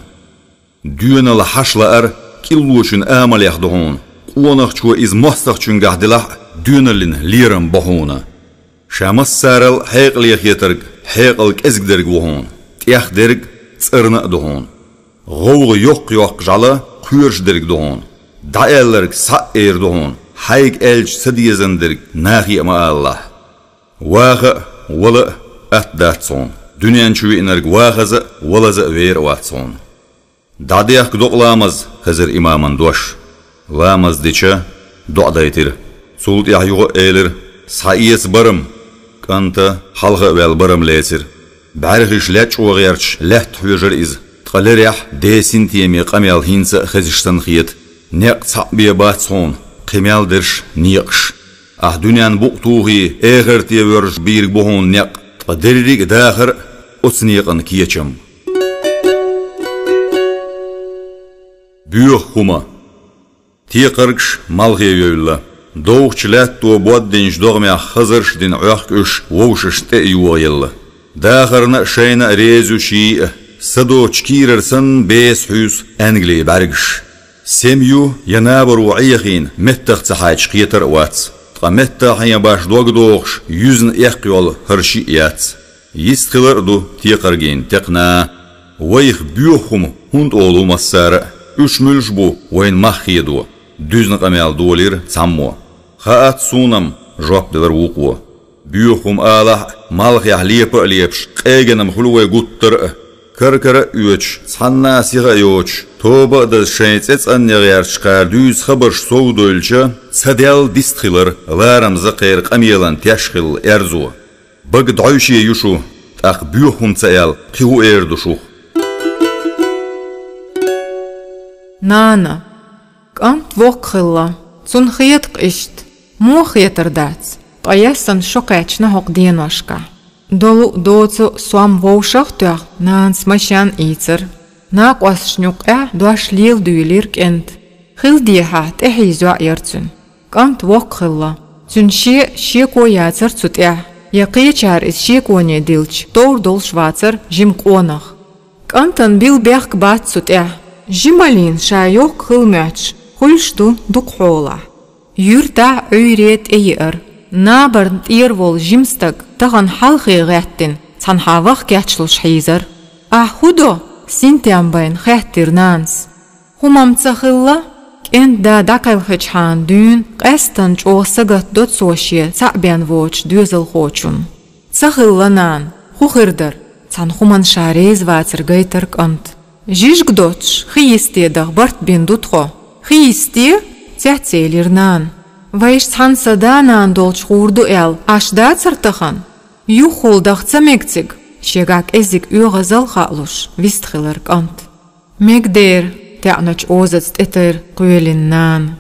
Доьналла хьаш лаар кӀиллочун амалех ду хьуна. Къонахчо иза мостагӀчуьнгахь делахь а, доьналлин лерам бо хьуна. Ша массарал хьекъале хетарг хьекъал кӀезиг дерг ву хьуна, тӀех дерг цӀарна а ду хьуна. ГӀовгӀа йоккха-йоккха жӀала кхоьруш дерг ду хьуна. ДӀааьлларг схьа а эр ду хьуна, хьайга аьлча ца дезан дерг нахе а ма алалахь. Ваха а, вала а атта дац хьуна. Дуьнен чу виънарг вахаза а, валаза а вер а вац хьуна. «ДӀадехка докъа ламаз», — хезира имаман дош. Ламаз дича, доӀа дайтира. Цул тӀаьхьа юха а элира: «Схьаэца барам». КӀанта хьалха а ваьлла барам лецира. БӀаьрхиш лечкъо гӀерташ лаьтта хьоьжура иза. Ткъа лерехь ден синтеме къамел хӀинца а хезаш санна хета. Некъ цхьаъ бен бац хьуна, кхин мел дерш некъаш. Ахь дуьненна букъ тухий, эхарте воьрзуш бийриг бу хьуна некъ, ткъа дерриг а дахар а оцу некъан кечам. Боьха хӀума. Текхаргаш малхе йевлла. Довхачу лаьтто боддинчу догӀмех хазарш а дина Ӏохку уьш вовшашна тӀе а йогӀаелла. Дахарна а, шайна а реза ю шиъ а, са доцучу кийрара санна беса хьуьйсу Англи бӀаьргаш. Сема ю я набаро Ӏехийна меттах ца хьайча кхетар а вац. Ткъа меттах хьен баш дог дохуш, юьзна эккха йолу хӀара шиъ яц. Йист хилар а ду текхаргийн текхна. Вайх боьха хӀума хӀунда олу массара а? Уьш муьлш бу вайна мах хедо? Дуьзна къамел долийра цхьаммо. Хаьац суна-м, жоп делира вукхо. Боьха хӀума алахь а, малхехь лепа а лепаш, къегина-м хуьлу вай гуттар а. Кар-кара а оьцуш, цхьанна а сиха а йоцуш, тоба а даза шайн цӀе цӀанъян гӀерташ кхара дуьйцу хабарш совдойлча, ца даьлла дист хилар, ларамза кхеран къамелан теш хилла эрзо. Бага дӀовше ю шу, тӀаккха боьха хӀума ца аьлла, кхин хӀун эр ду шух? Нана. КӀант воккха хилла. Цунна хета-кх иштта. Муха хетар дац? Ткъа яссана шо кхаьчна хӀокху деношкахь. Долу а, доцу а сом вовшах а тоьхна, нанас машен а ийцира. Накъосташна юккъехь дош леладуьйлира кӀанта. Хила дехьа, тӀехьийза йоӀ яра цуьнан. КӀант воккха хилла. Цуьнан шен а шеко яцара цу тӀехь, я кхечара иза шеконе дилча, товр долуш вацара жима къонах. КӀантана билла бехк бац цу тӀехь. Жималлина ша йоккха хила моьттуш, хуьлуш ду дукха хьолахь. Юьртахь Ӏуьйре тӀееара. Набарна тӀера волу жима стаг тахана хьалхе гӀеттина, цхьанхьа ваха кечлуш хьийзара. «Ахь хӀун до?» — синтем байна хаьттира нанас. «ХӀума-м ца хилла, КӀентан да дӀакхелхичхьана дуьйна къаьстина чӀогӀа сагатдо цо шен цхьаъ бен воцучу доьзалхочунна. «Ца хилла, нана, хӀун хир дара?» — цхьана хӀуманна ша реза вацар гайтира кӀанта. «Жижиг доцуш, хи йисте даха барт бина ду тхо». «Хи йисте?» — цецъелира нана. «Вайша цхьаьна сан да-нана долчу гӀур ду аьлла, Ӏаш дацара тахана?» «Юххул даха ца мега цига», — шегахь кӀеззиг оьгӀазалла хаалуш, вистхилира кӀант. «Мегадера», — таьӀначу озаца тӀетайра кхоьлина нана.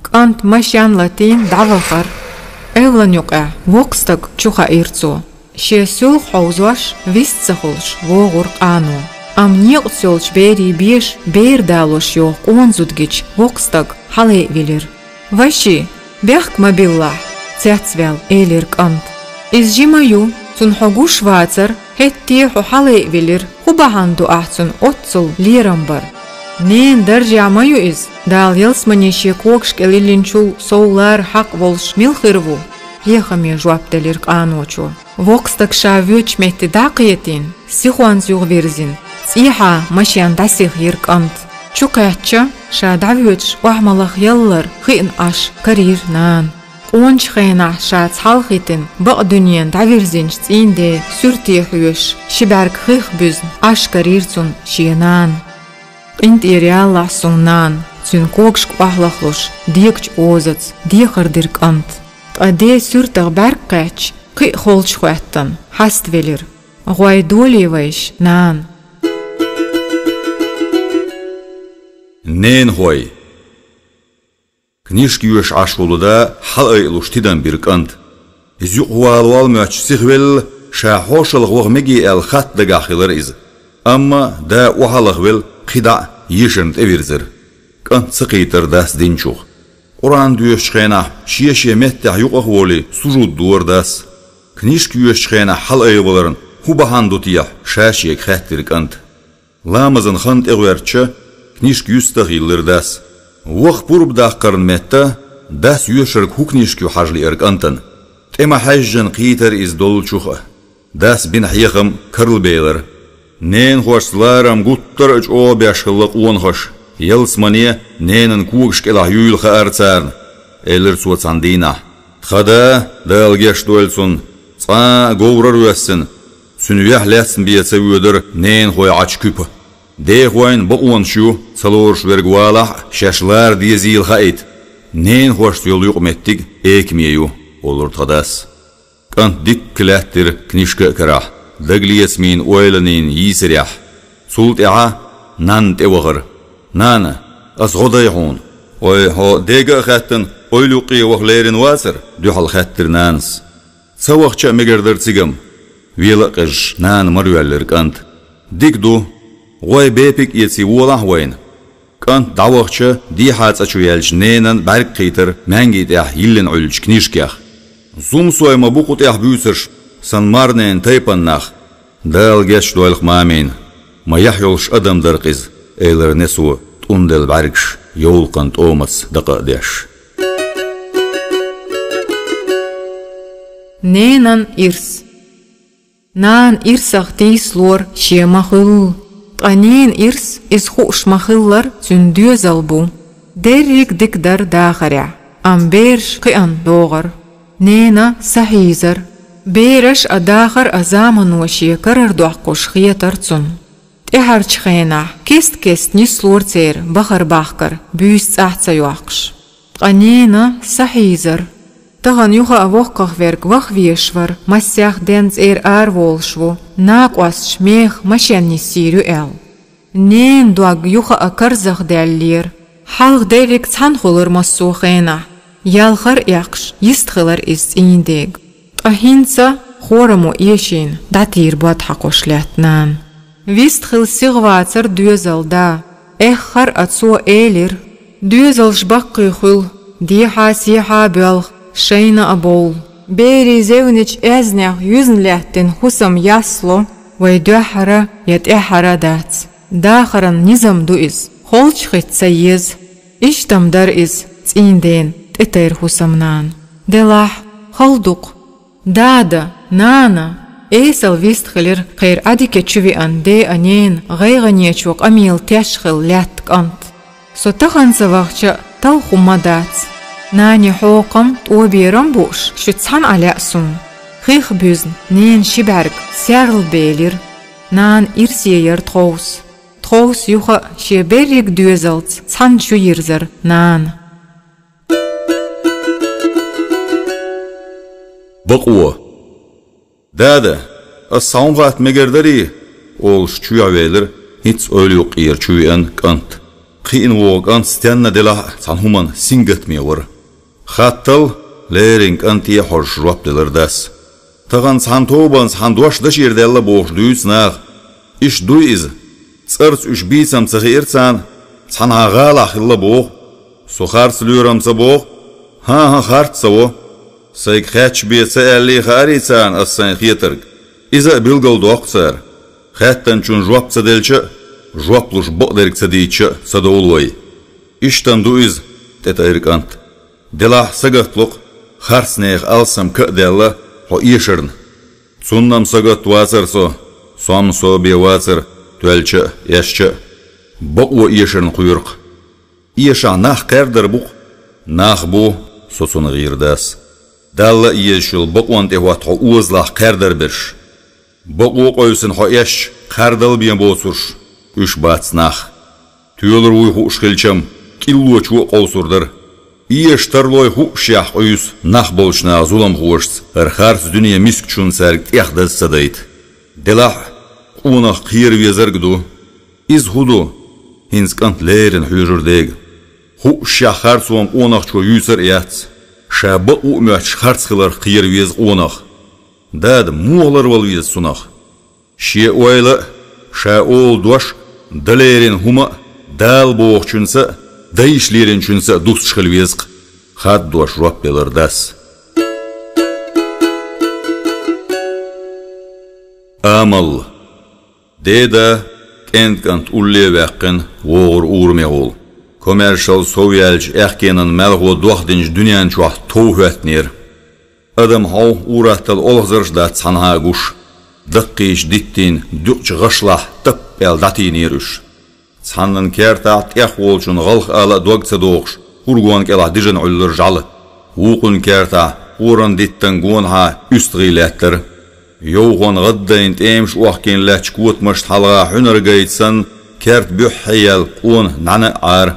КӀант машен латийна дӀавахара. Эвлан юкъехь воккха стаг чу хаийра цо. Шен суьлхьа хьовзош, вист ца хуьлуш, вогӀура къано. Амма некъаца йолчу берийн беша бер далош йогӀу къона зуда гича, воккха стаг хьалаайвелира. «Ваши, бехк ма биллахь», — цецваьлла, элира кӀанта. «Иза жима ю, цунна хьо гуш вацара, хӀетте а хьо хьалаайвелира, хӀун бахьана ду ахь цунна оццул лерам бар?» «Ненан даржехь ма ю иза, Дала ялсамане шен когаш кӀел йиллинчул сов лара хьакъ волуш мила хир ву?» — хьехаме жоп делира къаночо. Воккха стаг ша воьдучу метте дӀа а кхетийна, сихонца юхавирзина, цӀехьа машен дӀасихира кӀант. Чукхаьчча, ша дӀавоьдуш охьамалха яллар хиъна Ӏаш карийра нана. Къоначу хенахь ша цхьалха хӀиттина бакъдуьненна дӀавирзинчу цӀийнан ден суьрте хьоьжуш, ши бӀаьрг хих буьзна Ӏаш карийра цунна шен нана. «КъинтӀера ялалахь суна, нана», — цуьнан когашка охьалахлуш, дегачу озаца дехар дира кӀанта. Ткъа ден суьртах бӀаьрг кхаьчча, кхин а холчухӀоьттина, хьаставелира. «ГӀой долий вайша, нана?» Ненахой. Книжка йоьшуш Ӏаш волу да хьалаайалуш тидам бира кӀанта. Иза юкъавала вала моьттуш сихвелла, ша хьошалгӀа ваха мегий аьлла хатта дагахь хилира иза. Амма да охьалахвелла, кхин дӀа а ешарна тӀевирзира. КӀант ца кхийтира дас динчух. Къуръан доьшучу хенахь шен-шен меттехь юкъах а волий, сужуд дора дас. Книжка йоьшучу хенахь хьалаайваларна хӀун бахьана ду техьа, ша шега хаьттира кӀанта. Ламазан хан тӀегӀоьртича, книжка юьстах йиллира дас. Ваха пурба даккхарна метта, дас йоьшург хӀун книжка ю хьажа лиира кӀантана. ТӀе ма хьаьжжина кхийтира иза доллучух а. Дас бина хьехам карлабелира. «Ненахошца ларам гуттар а чӀогӀа беш хилла къонахаша. Ялсамане ненан когаш кӀелахь юйла хаьара царна», — элира цо цхьана дийнахь. Тхан да, Дала гечдойла цунна, цкъа а говрара воьссина, цуьнан вехь лаьцна бен ца воьдура ненахой Ӏачу куьпа. «Дехойн бакъонаш ю, ца лоруш верг валахь а, шаьш лара дезийла хаийта. Ненахошца йолу юкъаметтиг экаме ю», — олура тхан дас. КӀант дикка лаьттира книжка а карахь, дагалецамийн ойланийн йийсарехь. Цул тӀаьхьа нанна тӀевахара. «Нана, ас гӀо дай хьуна?» «Ой, хьо дега а хаьттина, ойла юккъе ваха лерина вацара?» — дуьхьал хаьттира нанас. «Ца вахча а мегар дара цигам», — вела а къежаш, нана мара йоьллира кӀанта. «Дика ду, гӀой бепиг а эций, волахь вайна». КӀант дӀавахча, дехьа цӀа чу яьлча, ненан бӀаьрг кхийтира маьнги тӀехь йиллина Ӏуьллучу книжкех. «Зумсой ма бу кху тӀехь буьйцурш, сан марненан тайпанан нах». «Дала гечдойла-кх, мамина, ма яхь йолуш адам дара-кх иза», — элира несо, тӀунделла бӀаьргаш йовлакхан тӀомаца дакъа а деш. Ненан ирс. Нана ирсах тийсалора шен ма хуьллу. Ткъа ненан ирс, иза хууш ма-хиллара, цуьнан доьзал бу. Дерриг дика дара дахарехь, амма бераш кхиъна догӀура. Нена сахьийзара. Бераш а, дахар а замано шен карара доккхуш хетара цунна. ТӀаьхьарчу хенахь кест-кеста нислора церан бахар-бахкар, буьйса цӀахь ца йоккхуш. Ткъа нена сахьийзара. Тахана юха а воккхах верг ваха везаш вара, массех ден цӀера араволуш ву, накъосташ меха машен йиссийр ю аьлла. Ненан дог юха а карзахдаьллера. Хьалха дерриг цхьаьна хуьлура массо а хенахь. Ялхар а эккхаш, йистхилира иза цӀийнан дега. Ткъа хӀинца, хорамо эшийна, дӀатийра бод хьакхуш лаьтта нана. Вистхила сиха вацара доьзалан да. Эххар а цо элира: «Доьзалш баккхий хуьлу, дехьа-сехьа а боьлху, шайна а бовла. Берийн зевничу аьзнех юьзна лаьттина хӀусам яс ло, вай дуьххьара я тӀаьххьара а дац. Дахаран низам ду иза, холчахӀитта ца еза». Иштта-м дара иза цӀийнан дена тӀетайра хӀусамнана. Делахь, хала ду-кх. «Дада, нана!» — эсала вистхилира кхеран Ӏадика чу веана ден а, ненан а гӀайгӀанечо къамел теш хилла лаьтта кӀант. «Со тахана ца вахча а, Талхо ма дац. Нани хьокхам, тӀоберам бууш, шу цхьана Ӏа лаьа суна. Хих буьзна, нена ши бӀаьрг, серла белира. Нана ирсе яр тховса. Тховса юха а шен берриг доьзалца цхьана чу йирзар нана. Бакъо. «Дада, ас схьа хӀума хатта мегар дарий?» — олуш чоьхьа велира хӀинцца ойла юккъера чу веана кӀант. Кхиъна вогӀу кӀант стенна делахь а цхьана хӀуманна сингаттаме вара. «Хаттал», — леррина кӀанте хьожуш жоп делара дас. «Тахана цхьана тобанца хьан дош дашера даьлла бохуш дуьйцу наха. Иштта дуй иза. ЦӀарца уьш бийцам ца хиира царна, цхьана хьан гӀалахь хилла боху. Со харц лоьрам ца боху? ХӀан-хӀа, харц ца во. Сайга хаьттича бен ца аьллий хаарий царна ас сайн хетарг? Иза а билгалдоккху цара. Хаьттанчунна жоп ца делча а, жоп луш бакъдерг ца дийча а ца довла вай». «Иштта-м ду иза», — тӀетайра кӀант. «Делахь а сагатло-кх, харцнехан алсам ка а даьлла хьо эшарна». «Цунна-м сагатта вацара со, со-м со бен вацара, тоьлча а, эшча а. Бакъо эшарна кхоьру-кх». «Эшахь нах кхаьрдар бу-кх». «Нах бу», — соцуна гӀийра дас. «Далла а езаш йолу бакъонна тӀехӀотта хьо озалахь кхаьрдар берш. Бакъо а къевсина хьо эшча, кхардала бен боцурш уьш бац нах. Тоьлур вуй хууш хилча-м, кӀиллочо а къовсур дара. Эша тарлой хуушшехь къуьйсу нах болчу наха зуламхошца, хӀара харц дуьне мискачунна цаьрга тӀехдаза ца дайта. Делахь а, къонах кхера везарг а ду». «Иза хӀун ду?» — хӀинца кӀант леррина хьоьжура дега. «Хуушшехь харцо-м къонахчо юьйцур а яц. Ша бакъо а моьттуш харц хиларх кхера веза къонах». «Дада, муха ларвала веза цунах?» «Шен ойла а, ша олу дош а, дан лерина хӀума а Дала бохучуьнца а, дайша леринчуьнца а дустуш хила веза-кх», — хаддош жоп делара дас. Амал. Деда, кӀентан кӀант улле а ваьккхина, вогӀура урамехула. Комаьршалла сов яьлча, аьхкенан маьлхо дохдинчу дуьнен чохь тов хӀоьттинера. Адам хьовха, ур-атталла олхазарш а дац цхьанхьа а гуш. Даккхийчу диттийн дуькъачу гӀашлахь тап аьлла дӀатийнера уьш. Цхьаннан кертахь тӀехволчун гӀалх ала а дог ца дохуш, хӀургон кӀелахь дижина Ӏуьллура жӀаьла. Вукхун кертахь хӀоран диттан гонахьа уьстагӀий лаьттара. Йовхонан гӀаддайна тӀемаш охкийна лаьттачу котамашна хьалха хьуьнар гайта санна, керта буьххье яьлла къона нӀаьна а Ӏара.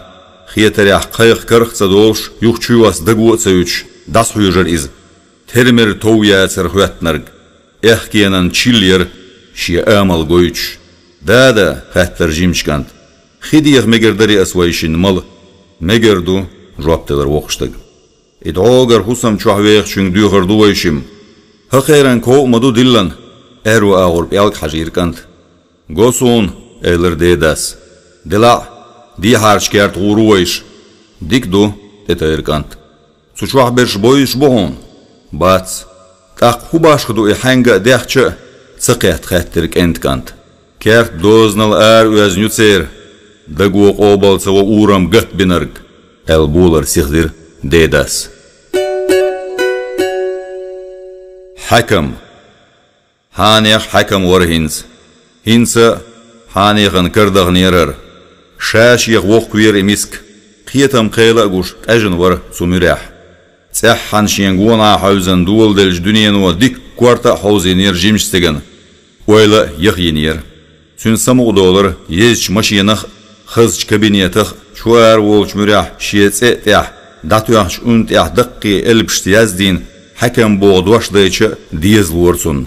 Хетарехь, кхайкха карах а ца долуш, юха чуйоьсса даго а ца юьтуш, дӀасахьоьжура иза. Тера-мера тов яцара хӀоьттинарг. Аьхкенан чилла яра, шен амал гойтуш. «Дада, — хаьттара жимачу кӀанта, — хи деха мегар дарий ас вайшинна мала?» «Мегар ду», — жоп делара воккхачу стага. «И дӀогара хӀусам чохь вехачуьнга доьхур ду вайшимма. ХӀокхеран ков а ма ду диллина», — аьрру агӀор пӀелг хьажийра кӀанта. «Го суна», — элира дедас. «Делахь а, дехьарчу керта гӀур ву вайша». «Дика ду», — тӀетайра кӀанта. «Цу чохь берш бовзуш бу хьуна?» «Бац». «ТӀаккха хӀун башха ду и хьаьнга а дехча а?» — ца кхетта хаьттира кӀентан кӀанта. «Керта дозанал ара оьзна ю церан, даго къобал ца во урам гатбинарг», — аьлла болар сихдира дедас. Хьаькам. Хьанех хьаькам вара хӀинца. ХӀинца хьанехана карадаханера хӀара. Ша-шех воккхавера и миска. Кхетам кхел а гуш, къежна вара цу муьрехь. ЦӀеххьана шен гонахьа хьаьвзина доладелчу дуьнено дикка корта а хьовзийнера жимачу стеган. Ойла а яхйинера. Цуьнан самукъадолара езачу машенах а, хазачу кабинетах а, чу-ара волчу муьрехь шен цӀе а тӀехь, дӀатоьхначу унна тӀехь даккхий элпашца яздийна «Хьаькам» боху дош дайча а дезалора цунна.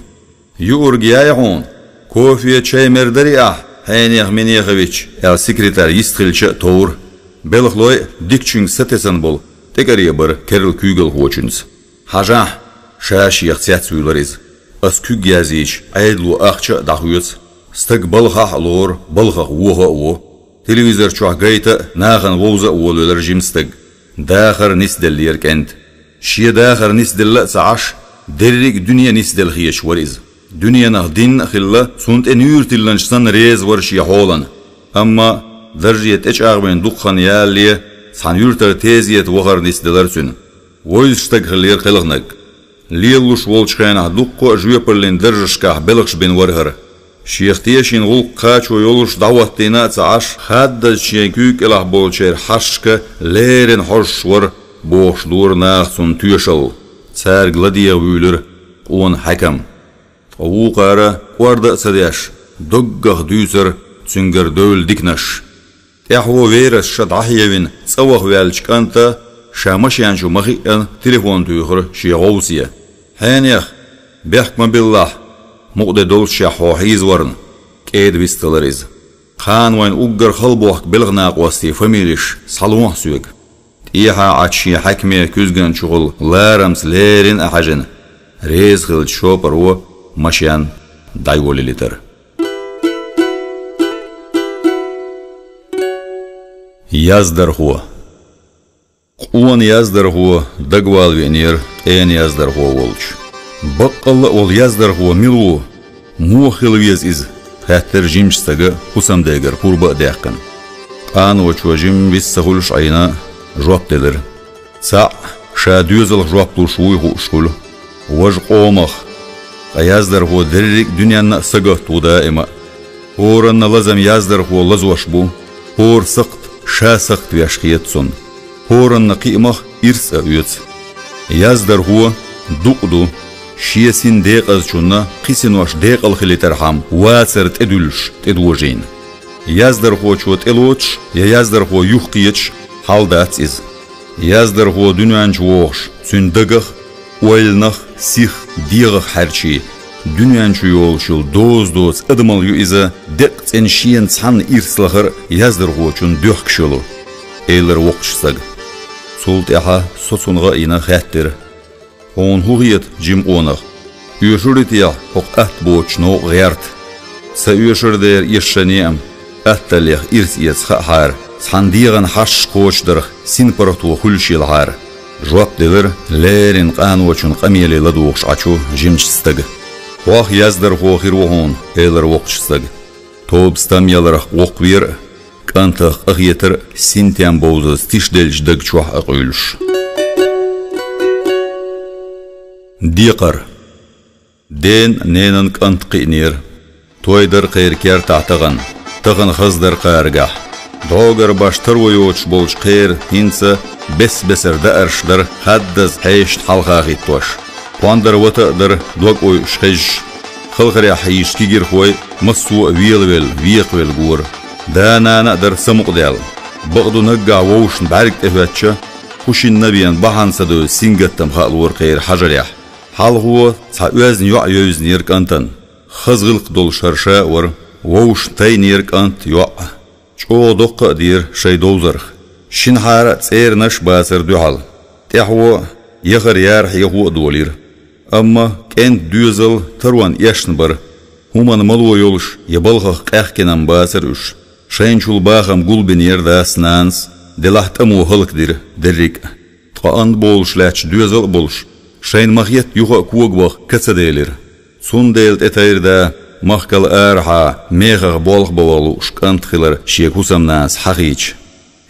«Юург яй хьуна? Кофе, чай мер дарий ахь, Хьенех Минехович?» — аьлла, секретарь йистхилча а товра. Белхалой а дикачуьнга сатесна болу тӀекӀаре бара керла куьйгалхочуьнца. «Хьажахь», — ша-шех цецвуьйлура иза. «Ас куьг язйийча, Ӏедало ахча а дӀахоьцу. Стаг балхахь а лору, балхах воха а во. Телевизор чохь гайта а, нахана вовза а волавелира жима стаг». Дахар нисделлера кӀентан. Шен дахар нисделла а ца Ӏаш, дерриг а дуьне нисделла хеташ вара иза. Дуьненах динна а хилла, цунна тӀе нуьйр тилланча санна реза вара шен хьолана. Амма дарже тӀечӀагӀвина дукха хан ялале, цхьана юьртара тезета вахар нисделара цуьнан. Вовзаш стаг хиллера кхелхинарг. Лелалуш волчу хенахь дуккха а жоьпаллин даржашкахь белхаш бина вара хӀара. Шех тешийна гӀуллакх кхачо йолуш дӀахӀоттийна а ца Ӏаш, хаддаза шен куьйга кӀелахь болчеран хьашташка леррина хьожуш вара, бохуш дора наха цунна тоьшалла. Цаьрга ладегӀа вуьйлира къона хьаькам. Ткъа вукхара, кӀорда а ца деш, доггах дуьйцура цуьнгара девлла диканаш. ТӀаьхьо верас ша дӀахьевина, цӀа ваха ваьллачу кӀанта ша машен чу ма-хиъна телефон туьйхира шен гӀовсе. «Хьенех, бехк ма биллахь, мукъа де долччехь хьо хьийзаварна», — кӀеда вистхилира иза. «Кхана вайн уггар хала бохку белхан накъостийн фамилеш схьалохьа соьга». ТӀехьа Ӏачу шен хьаькаме куьзган чухула ларамца леррина а хьаьжна, реза хиллачу шопаро машен дӀайолаелира. Яздархо. Къона яздархо дагавала веанера къена яздархо волчу. «Баккъалла а волу яздархо мила ву? Муха хила веза иза?» — хаьттира жимачу стага хӀусамдегара пурба а даьккхина. Къаночо жимма вист ца хуьлуш Ӏийна, жоп делира: «Цхьаъ, ша доьзалх жоп луш вуй хууш хуьлу, важа къомах. Ткъа яздархо дерриг а дуьненна а сагатта ву даима а. ХӀоранна лазам яздархо лазош бу, хӀора сакхт ша сакхт веш хета цунна. ХӀоранна кхиамах ирс а оьцу. Яздархо дукъ ду, шен син декъазчунна кхин синош декъала хилийтархьама вацар тӀедуьллуш тӀедожийна. Яздархочо тӀелоцуш я яздархо юхакхеташ хьал дац иза. Яздархо дуьнен чу вогӀуш, цуьнан дагах а, ойланах а, сих а, дегӀах а хьаьрчий, дуьнен чу йолуш йолу доза доцу адамалла ю иза, деккъа цӀена шена цхьанна ирс лахар а яздархочунна доьхкуш йолу», — элира воккхачу стага. Цул тӀаьхьа со цунна гӀо а йина хаьттира: «Хьуна хӀун хета, жима къонах? Оьшур ю техьа хӀокху атта боцучу новкъа гӀерта? Ца оьшур дера иза шайн неӀ-м, атталлех ирс эца хаахьара, цхьана дегӀан хьашташ кхочушдарх синпаргӀато хуьлуш елахьара», — жоп делира леррина къаночун къамеле ладугӀуш Ӏачу жимачу стага. «Хьох яздархо хир ву хьуна», — элира воккхачу стага. Тоба стам яларх воккхавера а, кӀантах къахетар а синтем бовзаза тишделлачу даг чохь а къуьйлуш. Декхар. Ден-ненан кӀант кхиънера. Той дара кхеран кертахь тахана, тахана хаза дара кхаргахь. ДӀогара баш таро йоцуш болчу кхеран хӀинца бес-бесара даарш дара хаддаза хьешашна хьалха хӀиттош. Кхондара вата а дара дог ойуш хезаш. Халхарехь хьийзаш кегийрхой массо а велавелла, векхавелла гора. Да-нана а дара самукъадаьлла. Бакъду, наггахь вовшашна бӀаьрг тӀехӀоьттича, хӀун шинна а бен бахьана ца девза сингаттам хаалора кхеран хьажарехь. Хьалхо цхьа оьзна йоӀ евзинера кӀантана. Хаза гӀиллакх долуш хӀара ша а вара, вовшашна тайнера кӀант, йоӀ. ЧӀогӀа доккха а дера шайн довзарх. Шинхьара а цӀеранаш а бацара дуьхьал. ТӀаьхьо а, яхар яра хьехо а долийра. Амма кӀентан доьзал тарон эшна бара. ХӀуманан мало йолуш я балхах къаьхкина-м бацара уьш. Шайначул бахам гулбинера дас-нанас, делахь тӀамо хӀаллакдира дерриг а. Ткъа ан болуш лаьтташ доьзал а болуш, шайна ма-хетта юха а кога ваха ка ца делира. Цундела тӀетайра да махкал арахьа мехах болх бан ваха лууш кӀант хилар шега хӀусамнанас хьахийча.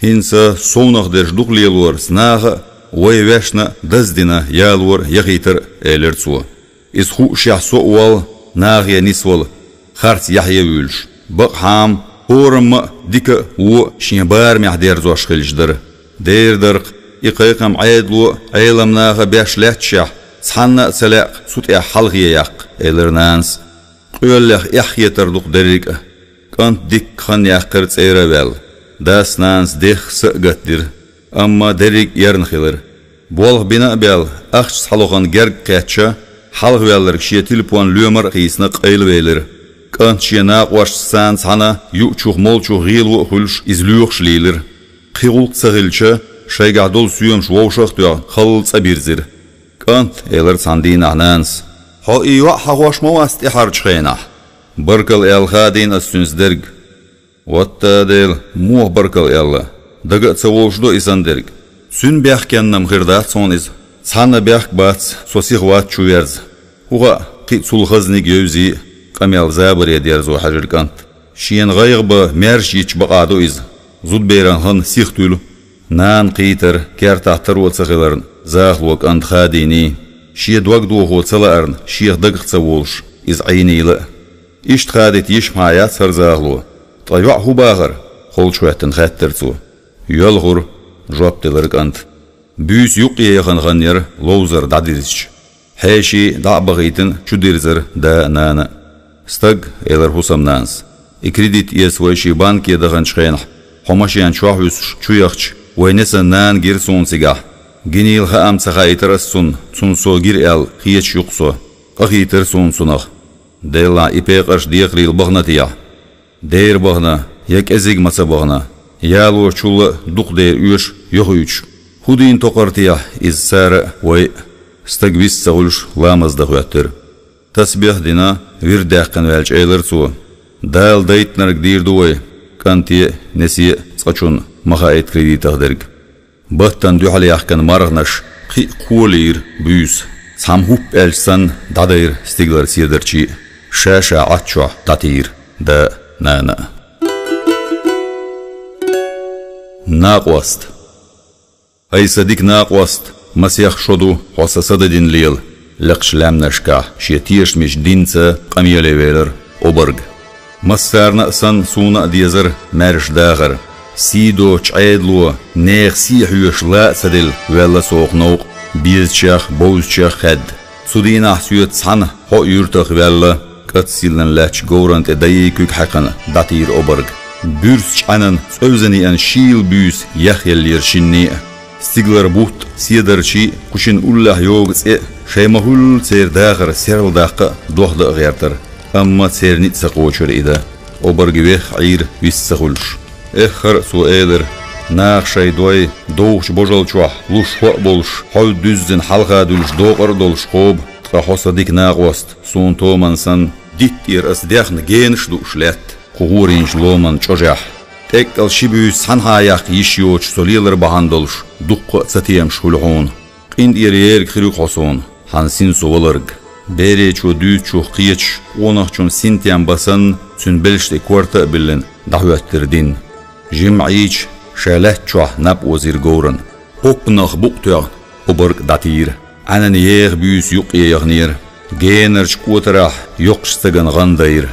ХӀинца совнах дерш дукха лелорца наха а, вай вешна а даздина ялор а, яхийтар а, элира цо. Иза хуушехь со а волу, нахе нисвала, харц яхье а вуьйлуш. Бакъахьа-м хӀораммо а дика а, вон а шен барамехь дерзош хилча дара. Дера дара-кх, и кхайкхам Ӏедало а, Ӏеламнаха а беш лаьтташехь, цхьанна а ца лаьа-кх цу тӀехь хьалхе яккха, элира нанас. Къоьллех эхь хетар ду-кх дерриг а. КӀант дикка хан яьккхира цӀера а ваьлла. Дас-нанас дехха са а гатдира, амма дерриг а эрна хилира. Болх бина а баьлла, ахча схьалохарна герга кхеттача, хьалхаваьлларг шен телефон лоьмар а хийцина, къайлавелира. КӀант шен накъосташца цхьаьна юучух-молчух гӀело а хуьлуш, иза лоьхуш лийлира. Кхин гӀуллакх ца хилча, шайгахь долу соьмаш вовшах а тоьхна, халла цӀа бирзира. «КӀант, — элира цхьана дийнахь нанас, — хьо и йоӀ хьахош ма вац тӀаьхьарчу хенахь?» «Баркалла аьлла хадийна ас цуьнца дерг». «ВоттӀа Дела, муха баркалла аьлла? Дага а ца волуш ду и санна дерг. Цуьнан бехкенна-м хир дац хьуна иза. Цхьанна бехк бац, со сиха вац чу верза. ХӀун хаьа, кхин а цул хазаниг евзий а», — къамел забаре дерзо хьаьжира кӀант. «Шена гӀайгӀа бан маьрша йитча бакъахь ду иза. Зудберан хан сиха туьлу». Нана кхийтира, кертахь таро ца хиларна, захало кӀант хадийний. Шен дог дохо ца лаарна, шех дагах ца волуш, иза Ӏийнийла а. Иштта хадийта йиш ма яц хӀара захало. Ткъа йоӀ хӀун бахар? — холчахӀоьттина хаьттира цо. Йоьлхура, — жоп делира кӀанта. Буьйса юккъе яхана хиннаяр ловзар дӀадирзича. Хьеший дӀа а бахийтина, чудирзара да а, нана а. Стаг, — элира хӀусамнанас, — и кредит эца вайший банке даханчу хенахь, хьо машен чохь вуьсуш чу яхча, вай несан нана гира суна цигахь. Гинийла хаам ца хаийтира ас цунна, цунна со гира аьлла, хеташ ю-кх со. Къахийтира суна цунах. Деллахь, и пекъарш декхарийла бахана техьа? Дера бахана, я кӀезиг ма ца бахана. Ялочул а дукха дера оьшу, йохуьйтуш. ХӀун дийна токхар техьа иза цара а, вай а? Стаг вист ца хуьлуш, ламаз дан хӀоьттира. Тасбихь а дина, вирд даьккхина ваьлча, элира цо: «Дала дайтинарг дийр ду вай, кӀанте а, несе а цкъачунна ма хаийта кредитах дерг». Баттана дуьхьал яьхкина марханаш кхин а кхолийра буьйса. Цхьамма хӀуп аьлча санна, дӀадайра стигалара седарчий а. Ша-ша Ӏад чохь дӀатийра да а, нана а. Накъост. Ай, сан дика накъост, масех шо ду хьо сан са дадина лела, лекхачу лаьмнашкахь шен тешамчу динца къамеле велира обарг. Массарна а санна, суна а дезара маьрша дахар. Сий доцучу Ӏедало, нехан сий хьоьжуш ла а ца делла, ваьлла со хӀокху новкъа, безачех, бовзачех хаьдда. Цу дийнахь соьца цхьаьна хьо а юьртах ваьлла, кӀац силлина лаьттачу говрана тӀе дайи куьг хьаькхина дӀатийра обарг. Буьрса чӀаьнан цӀевзана еана шийла буьйса яхъеллера шинна а. Стигалара бутт а, седарчий а, кху шина уллехь йогу цӀе а, шайн ма-хуьллу церан дахар серладаккха а, дохда а гӀертара. Амма церан ницкъ ца кхочура и дан. Обарг веха Ӏийра вист ца хуьлуш. Эххар а цо элира: «Наха шайн дой довхачу божал чохь луш хӀоъ болуш, хьовда дуьззина хьалха дуьллуш докъар а долуш кхоба, ткъа хьо, сан дика накъост, суна томан санна, дитт тӀера ас дехна генаш а дууш лаьтта кху гӀорийначу ломан чӀожехь. ТӀеккъал ши буьйса цхьаьнахьа яккха йиш йоцуш со лелар бахьана долуш, дуккха а цатемаш хуьлу хьуна. КъинтӀера ерг хир ю-кх хьо суна, хьан син со валарг». Беречо дуьйцучух кхеташ, къонахчун синтем бан санна, цуьнан белш тӀе корта а биллина, дӀахӀоьттира дин. Жимма Ӏийча, ша лаьтта чохь наб озийра говрана. ХӀоппанах букъ тоьхна, обарг дӀатийра. Ӏаьнан еха буьйса юккъе яханера. Генарчу кӀотарахь йоккхачу стагана гӀан дайра.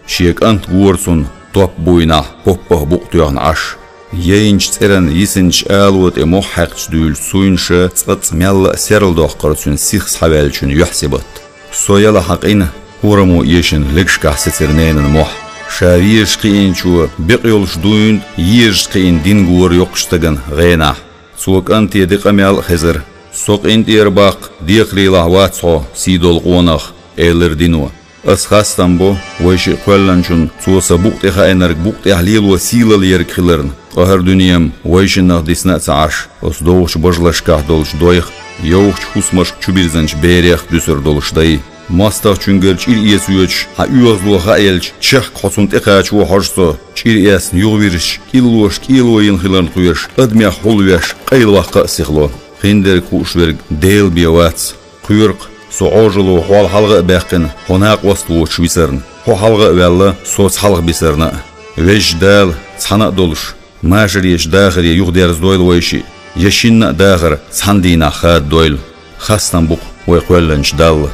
Шен кӀант гора цунна, топ буйнахь, хӀоппах букъ тоьхна Ӏаш. Яйначу цӀеран йисинчу ало тӀе мох хьаькхча дуьйлучу суйнаша цкъацкъа мелла а серладоккхура цуьнан сиха схьаваьллачун юьхь-сибат. Со яла хьан къина, хӀораммо эшина легашкахь сецира ненан мохь. Ша везаш кхиъначо бекъа йолуш дуйна, езаш кхиъна дин гора йоккхачу стагана гӀенахь. Цо кӀанте де къамел а хезара. «Со къинтӀера баккха декхарийлахь вац хьо, сий долу къонах», — элира дино. «Ас хастам бо, вайшиъ кхоьллинчунна цо сан букъ тӀе хаийнарг букъ тӀехь лело сийлалла ерг хиларна, ткъа хӀара дуьне-м вайшиннах дисна а ца Ӏаш, оцу довхачу бажалашкахь долчу дойх а, йовхачу хӀусамашка чубирзинчу берех а дуьсур долуш дай. МостагӀчуьнгара чӀир эца воьдуш, хьан оьгӀазло хааелча, чехка хьо цунна тӀекхачо хьожу со, чӀир эцна юхавирзича, кӀиллош кӀело йина хиларна кхоьруш, адамех хьулвеш, къайлаваккха а сихло. Хиндерг хууш верг Дела бен вац. Кхоьру-кх, со Ӏожалло хьол хьалха а баьккхина, хьо накъост воцуш висарна, хьо хьалха а ваьлла, соца хьалха бисарна а. Везачу Дала, цхьаьна а долуш, машаречу дахаре юхадерзадойла вайшиъ, я шинна а дахар цхьана дийнахь хададойла. Хастам бу-кх вай кхоьллинчу Далла».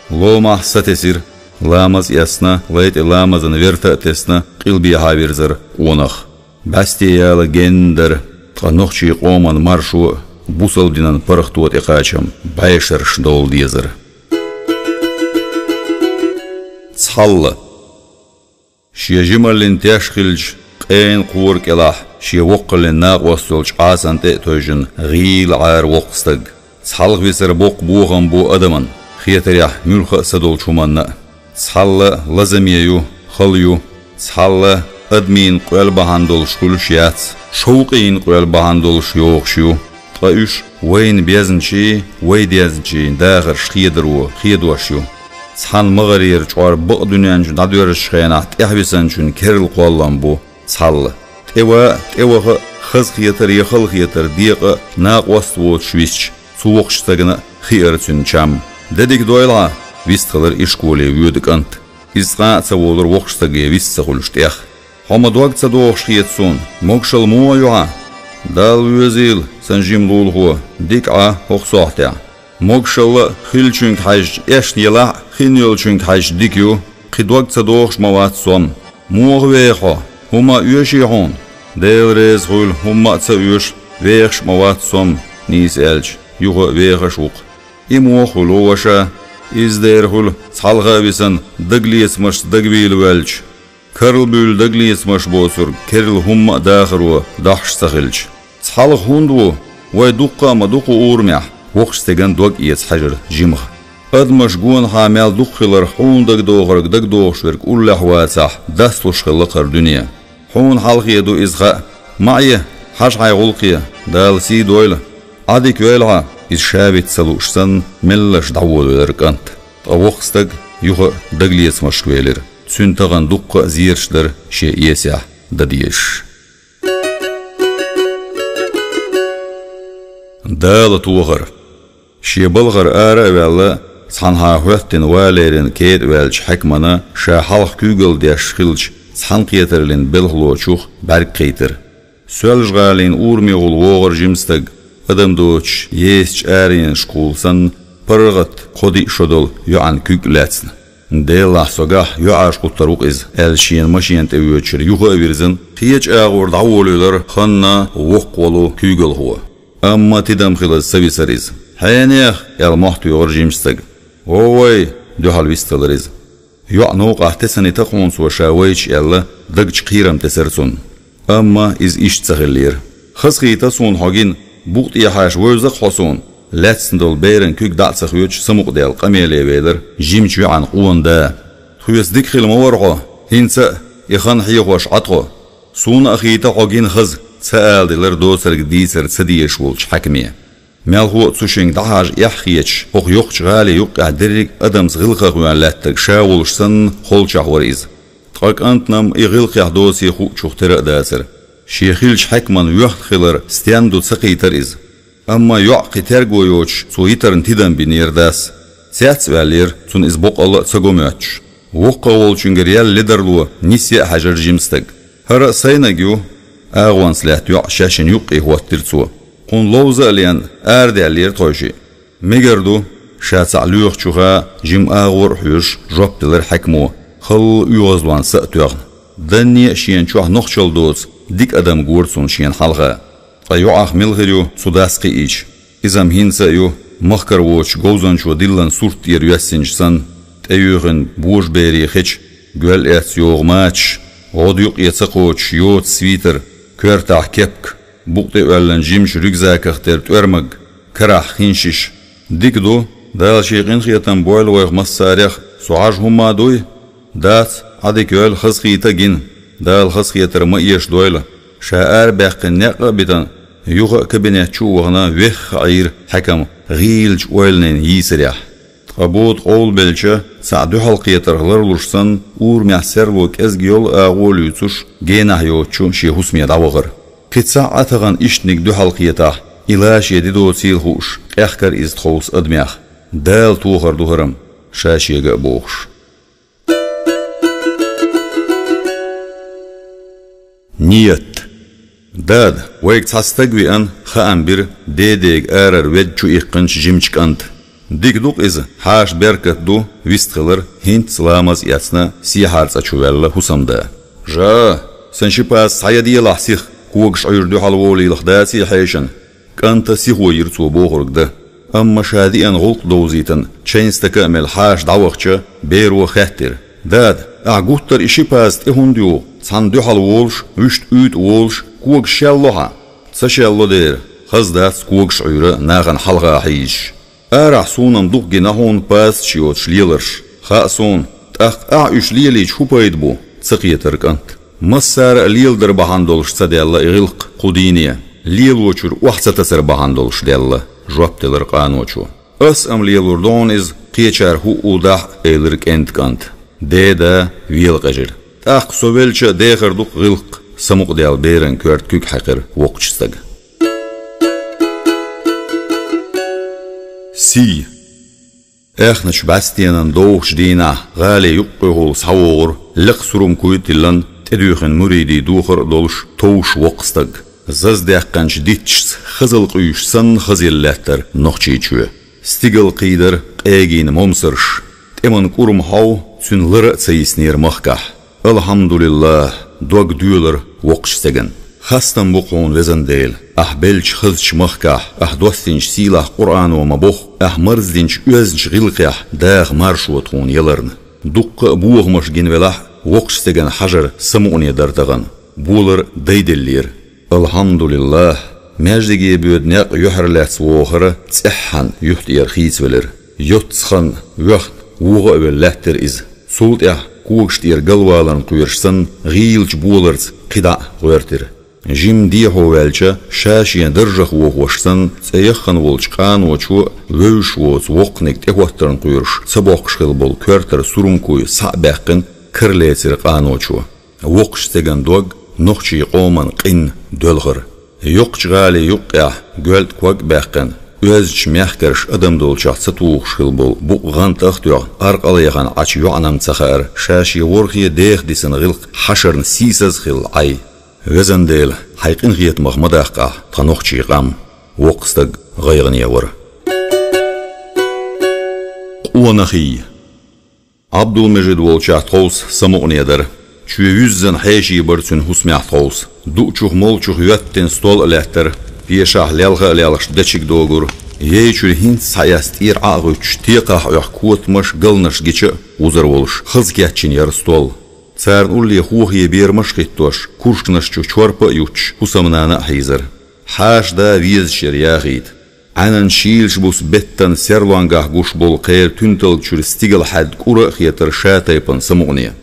Ломахь сатесира, ламаз а эцна, лай тӀе ламазан верта а тесна, къилбехьа вирзара къонах. БӀаьсте яла генна дара, ткъа нохчийн къоман маршо а, бусалба динан паргӀато тӀекхачам бӀешарш довла дезара. Цхьалла. Шен жималлин теш хилча, къена кхора кӀелахь, шен воккхаллин накъост йолчу Ӏасанна тӀе а тевжина, гӀийла Ӏара воккха стаг. Цхьалха висар боккха бохам бу адаман, хетарехь, муьлхха а са долчу хӀуманна а. Цхьалла лазаме ю, хала ю. Цхьалла адамийн къоьлла бахьана долуш хуьлуш яц, шовкъийн къоьлла бахьана долуш йогӀуш ю. Ткъа уьш вайна безначийн, вай дезначийн дахарш хедаро хедош ю. Цхьана магӀарера чкъор бакъдуьнен чу дӀадоьрзучу хенахь тӀаьхьависанчун керла кхоллам бу цхьалла. ТӀеван а, тӀеваха а, хазахетар я халахетар декъа а, накъост а воцуш висча, цу воккхачу стагана а хиира цуьнан чам. «Де дика дойла хьан», — вистхилира ишколе воьду кӀант. Иза цкъа а ца волура воккхачу стаге вист ца хуьлуш тӀех. «Хьо ма дог ца дохуш хета суна, могушалла муха ю хьан?» «Далла везийла, сан жима лулахо, дика Ӏа хӀокху сохьтехь». «Могушалла а хиллачуьнга хьаьжча эшна елахь а, хин йолчуьнга хьаьжча дика ю. Кхин дог ца дохуш ма вац со. Муха веха хьо? ХӀумма а оьший хьуна? Дела реза хуьлда, хӀумма а ца оьшу, вехаш а ма вац со, нийса аьлча, юха а вехаш ву-кх. И муха хуьлу, ваша? Иза дера хуьлу, цхьалха а висина, дагалецамашца дагавийла воьлча. Карла буьйлу дагалецамаш боцург керла хӀумма а дахаро дохьуш ца хилча. Цхьалха хӀунда ву? Вай дуккха а ма ду кху урамехь, воккхачу стеган дог эца хьаьжира жимха. Адамаш гонахьа мел дукха хилар хьуна дагадохург дагадохуш верг уллехь вацахь, дастлуш хилла кхара дуьне. Хьуна хьалхе ду иза хаа. МаӀе, хьажа хьайн гӀуллакхе, Дала сий дойла. Ӏадика йойла хьо, иза ша виц ца лууш санна, меллаша дӀаволавелира кӀант. Ткъа воккха стаг юха а дагалецамашка велира. Цуьнан тахана дуккха а зераш дара шен эсехь дан дезаш. Дала тохар. Шен балхара ара а ваьлла, цхьанхьа хӀоьттина валерина кетӀа ваьллачу хьаькамана ша хьалха куьйгалла деш хиллачу цхьанакхетарлин белхалочух бӀаьрг кхийтира. Соьлжа-ГӀалин урамехула вогӀура жима стаг, адам доцуш, ецачу аренашкахула санна, паргӀат кхо-диъ шо долу йоӀана куьг а лаьцна. «Делахь, со гахь йоӀаш кхуьттур ву-кх иза», — аьлла, шена машена тӀе воьдучуьра юха а вирзина, кхечу агӀор дӀаволавелира ханна воккха волу куьйгалхо. Амма тидам хилаза ца висира иза. «Хьенех?» — аьлла, мохь тоьхура жимачу стага. «Вовай!» — дуьхьал вистхилира иза. ЙоӀ новкъахь тесна йита-кх хьуна цо ша вайча аьлла, дагчу кхерам тесира цунна. Амма иза иштта ца хиллера. «Хазахийта суна хьо гина, букъа тӀехьаьжча вевза-кх хьо суна», — лаьцна долу беран куьг дӀа а ца хоьцуш, самукъадаьлла къамеле велира жимачу йоӀан къона да. «Тхоьца дика хилла ма вара хьо, хӀинца а и хан хьехош Ӏа тхо. Суна а хийта хьо гина хаза», — ца аладелира доцург дийцар ца дезаш волчу хьаькаме. Мелхо а цу шинга дӀахьажа эхь хеташ, хӀокху йоккхачу гӀали юккъехь дерриг а адамца гӀиллакхах вен лаьттарг ша волуш санна, холчохь вара иза. Ткъа кӀантана-м и гӀиллакхехь доций хуучух тера а дацара. Шен хиллачу хьаькаман воьхна хилар стенна ду ца кхийтира иза. Амма йоӀ кхин терго йоцуш, цо йитарна тидам бинера дас. Цец а ваьллера, цунна иза боккъалла а ца го моьттуш. ВоккхагӀа волчуьнгара яьлла ледарло нисъе а хьаьжира жима стаг. «ХӀара а сайнаг ю», — агӀонца лаьтта йоӀ шаьшшинна юккъе хӀоттира цо. «Кхунна ловза а лен, арадаьллера тхойшиъ». «Мегар ду», — ша цхьаъ лоьхучуха жима агӀор а хьоьжуш, жоп делира хьаькамо, халла оьгӀазлонца са а тоьхна. Данне а шена чохь нохчалла доцу дика адам гора цунна шена хьалха. Ткъа йоӀах мила хир ю цу дас кхиийча? Иза-м хӀинца а ю, махкара воцучу говзанчо диллина сурт тӀера йоьссинчу санна, тӀеюьйхина божаберийн хечу, гоьл-эцна йогӀу мачаш, гӀода юккъе ца кхочуш йоцу свитер, коьртахь кепка, букъа тӀе оьллина жимачу рюкзаках тера тӀоьрмаг, карахь хин шиша. Дика ду, Дала Шен къинхетам бойла вайх массарех, со хьажа хӀумма а дуй? Дац, Ӏадика йойла, хазахийта а гина, Дала хазахетар ма эшадойла. Ша арабаьккхина некъ а битина, юха а кабинет чу а вахана, вехха Ӏийра хьаькам гӀийлачу ойланийн йийсарехь. Ткъа бода къовлабелча, цхьаъ дуьхьалкхетарх ларлуш санна, урамехь серло кӀезиг йолу агӀо а луьйцуш, генахь йоцучу шен хӀусаме дӀавахара. Кхин цхьа а тахана ишттаниг дуьхьалкхетахь, и лаше де доцийла хууш, къехкара иза тховса адамех. Дала тохар ду хӀара-м, ша шега а бохуш. Ният. Дада, вайга цхьа стаг веана, хаам бира дедега арара ведда чу иккхинчу жимачу кӀанта. Дика ду-кх иза, хьаша беркат ду, вистхилира хӀинцца ламаз эцна сехьар цӀа чу ваьлла хӀусамда. Жа, сан ши паза схьаяде лахь сиха, когаш Ӏуьйра дуьхьал волийлах даций хьешан? КӀанта сихо йира цо бохург дан. Амма ша деана гӀуллакх довзийтина, чайн стака а мелла хьаша дӀавахча, беро хаьттира: «Дада, ахь гуттара и ши паза тӀе хӀунда юху? Цхьана дуьхьал волуш, вуьшта уьйтӀа волуш, когаш шелло хьан?» «Ца шелло дера, хаза дац когаш Ӏуьйра нахана хьалха хьийзаш. Арахь суна-м дукха гина хьуна пазаш йоцуш леларш. Хаьа суна, тӀаккха ахь уьш лелийча хӀун пайда бу?» — ца кхетара кӀант. «Массара а леладар бахьана долуш ца даьлла и гӀиллакх кху дийне, лелочуьра охьа ца тасар бахьана долуш даьлла», — жоп делира къаночо. «Ас-м лелор ду хьуна иза, кхечара хӀуъу дахьа», — элира кӀентан кӀанта. Деда вела къежира. «ТӀаккха со велча а дехар ду-кх гӀиллакх», — самукъадаьлла беран коьрта куьг хьаькхира воккхачу стага. Сий. Аьхначу бӀаьстенан довхачу дийнахь гӀали юккъехула схьавогӀура, лекха сурам-куй а тиллина, тӀедуьйхина муридийн духар а долуш, товш воккха стаг. Заздаьккхинчу дитташца хазал къуьйсуш санна хазъелла лаьттара Нохчийчоь. Стигала кхийдара къегийна момсарш. ТӀеман кӀурма хьов, Цуьнан лара а ца йиснера махкахь. Алхьамдулиллахь, дог доьлар воккхачу стеган. Хастам бу-кх хьуна, везан Дела, ахь беллачу хазачу махкахь, ахь доссийначу сийлахь Къуръано ма-бохху, ахь марздинчу оьзначу гӀиллакхехь даха маршо тхуна яларна. Дуккха а бохамаш гина велахь а, воккхачу стеган хьажар самукъане дара тахана. Болар дайделлера. Алхьамдулиллахь, маьждиге боьду некъ юьхьарлаьцна вогӀу хӀара цӀеххьана юьхь тӀера хийцавелира. Йоцца хан воьхна, вогӀа а велла лаьттира иза. Цул тӀаьхьа когаш тӀера галваларна кхоьруш санна, гӀийлачу боларца кхидӀа а гӀоьртира. Жимма дехьо ваьлча, ша-шен даржах вохош санна, цӀе яххана волчу къаночо вевзаш воцу воккханиг тӀехӀоттарна кхоьруш ца боккхуш хилла болу коьртара сурумкой схьа а баьккхина, кара лецира къаночо. Воккхачу стеган дог нохчийн къоман къинна доьлхура. Йоккхачу гӀали юккъехь, гоьлтӀа ког а баьккхина, оьздачу мехкарша адам долчохь ца тухуш хилла болу букъ гӀантах а тоьхна, аркъал яхана Ӏачу йоӀанам ца хаьара, ша-шен ворхӀе деха дисина гӀиллакх хьашарна сийсаз а хилла Ӏай. Везан Дела, хьайн къинхетамах ма даккха ахь тхан нохчийн къам. Воккха стаг гӀайгӀане вара. Къонахий. Ӏабдулмежид волчохь тховса самукъане дара. Чоь вуьззина хьеший бара цуьнан хӀусамехь тховса. Дуучух-молчух йоьттина стол а лаьттара, пешахь лелха а лелхаш дечиг догура. Ей чуьра хӀинца схьаэцна тӀера Ӏа а гӀуьттуш, текхахь Ӏоьхку котамаш, галнаш гича а гӀузар волуш, хаза кечйина яра стол. Царна улле хӀохе берамаш а хӀиттош, куршканаш чу чорпа а юттуш, хӀусамнана а хьийзара. Хьаша да везаш яра яхийта. Ӏаьнан шийлачу буса беттан серлонгахь гуш болу кхеран туьнталг чуьра стигала хьаьдда кӀура а хетара ша тайпана самукъане.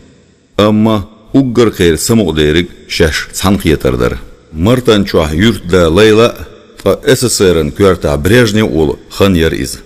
Амма уггар кхеран самукъадериг шаьш цхьаьна кхетар дара. Мартан чохь юьртда Лайла а, ткъа С С С Р-ан коьртахь Брежнев а волу хан яра иза.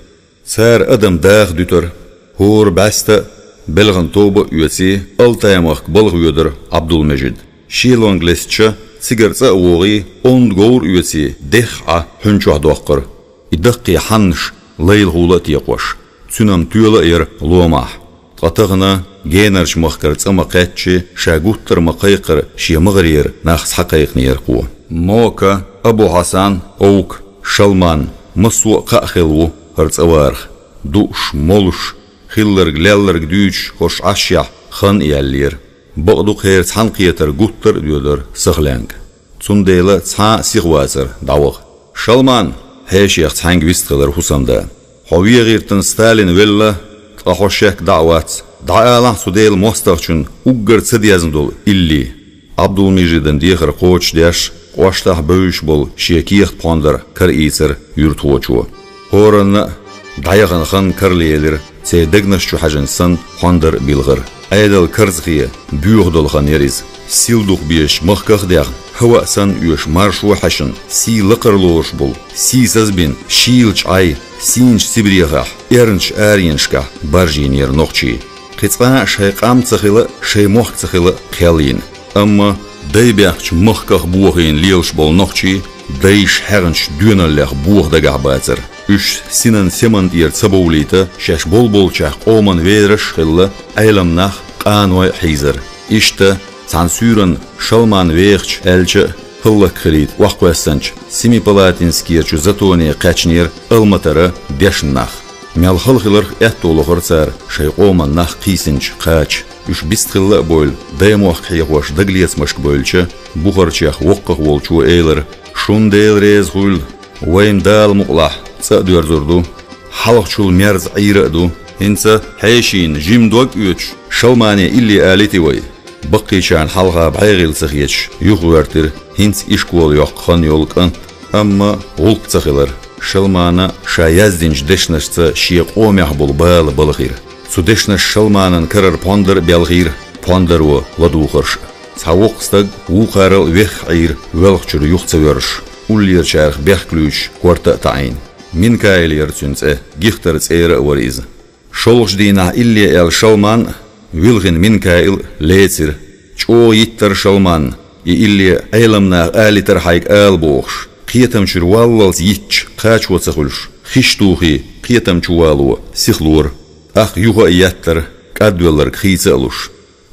Цара адам даха дуьтура. ХӀора бӀаьста а, белхан тоба а оьций, Алтай-махка балха воьдура Ӏабдулмежид. Шелонг лестича, цигара цӀа а вогӀий, онда говр а оьций, дехха Ӏа хьуьн чохь доккхура. И даккхий хьаннаш Лайлахула а текхош, цуьнан тоьла а яра ломахь. Ткъа тахана генарчу махкара цӀа ма-кхаьччи, ша гуттар а ма-кхайкхара, шен магӀарера нах схьакхайкхинера кхо. Мока, Абу-Хьасан, Овка, Шалман, массо а кхаъ хилла ву хӀара цӀа варах. Дууш, молуш, хилларг-лелларг дуьйцуш, хӀорш Ӏашшехь хан а яьллера. Бакъду, кхеран цхьаьна кхетар гуттар а доьдура сахлаьнга. Цундела цхьа а сиха вацара дӀаваха. «Шалман!» — хьешех цхьаьнга вистхилира хӀусамда. «Хьо вен гӀиртан Сталин велла, ткъа хьо шек дӀа а вац. ДӀаалахь цу Делан мостагӀчунна уггар ца дезна долу илли». Ӏабдулмежидан дехар кхочушдеш, кӀоштахь бевзаш болу шен кехат-пхьондар караийцира юьртахочо. ХӀоранна а дӀаяхана хан карлаелира, церан дегнаш чу хьаьжна санна, пхьондар а билхира. Ӏедал карзахе, боьха долу хан яра иза. Сил дукха безаш махках а дехна, хӀаваъ санна оьшу маршо а хьаьшна, сий лакхара лоруш болу, сийсаз а бина, шийлачу Ӏай, сийначу Сибрехахь, эрначу аренашкахь баржийнера нохчий. Кхин цкъа а шайн къам ца хила а, шайн мохк ца хила а кхел йина. Амма дай бехначу махках бохийна лелаш болу нохчий дайша хьегначу доьналлех боха дагахь бацара. Уьш синан семан тӀера ца бовлийта, шаьш болболчех къоман вераш а хилла, Ӏеламнах, къаной а хьийзара. Иштта, цхьана суьйранна Шалман вехача аьлча а, хӀаллакьхилийта охьакхоьссинчу Семипалатинскерчу затоне кхаьчнера Алматара дешна нах. Мел хала хиларх аьтто лохура цара шайн къоман нах кхийсинчу кхача. Уьш бистхилла а бевлла, даймохк хьехош дагалецамашка бевлча, бухарчех воккхах волчо элира: «Шун Дела реза хуьлда, вайна Дала мукъалахь цӀа а доьрзур ду, хьалхачул мерза Ӏийра а ду. ХӀинца хьешийн жима дог а оьцуш, Шалмане илли алийти вай». Баккхийчарна хьалха бӀе гӀийла ца хеташ, юхагӀоьртира хӀинца ишкола йоккху хан йолу кӀант. Амма гӀуллакх ца хилира. Шалмана ша яздинчу дешнашца шен къомехь болу бала балхийра. Цу дешнаша Шалманан карара пхьондар а белхийра, пхьондаро ладугӀурш а. Цхьа воккха стаг вукхарал а вехха Ӏийра, воьлхачуьра юха ца воьрзуш, уллерачарах бехк луьйчуш корта а таӀийна. Минкаил яра цуьнан цӀе, Гихтара цӀера а вара иза. ШолгӀачу дийнахь илли аьлла Шалман а, вилхина Минкаил а лецира. ЧӀогӀа йиттара Шалманна и илли, Ӏеламнаха алийтара хьайга ала бохуш, кхетам чуьра валлалц йитча, кхачо ца хуьлуш, хиш тухий, кхетам чу вало сиха лора. Ахка юха а еттара, кӀадвелларг хийца а луш.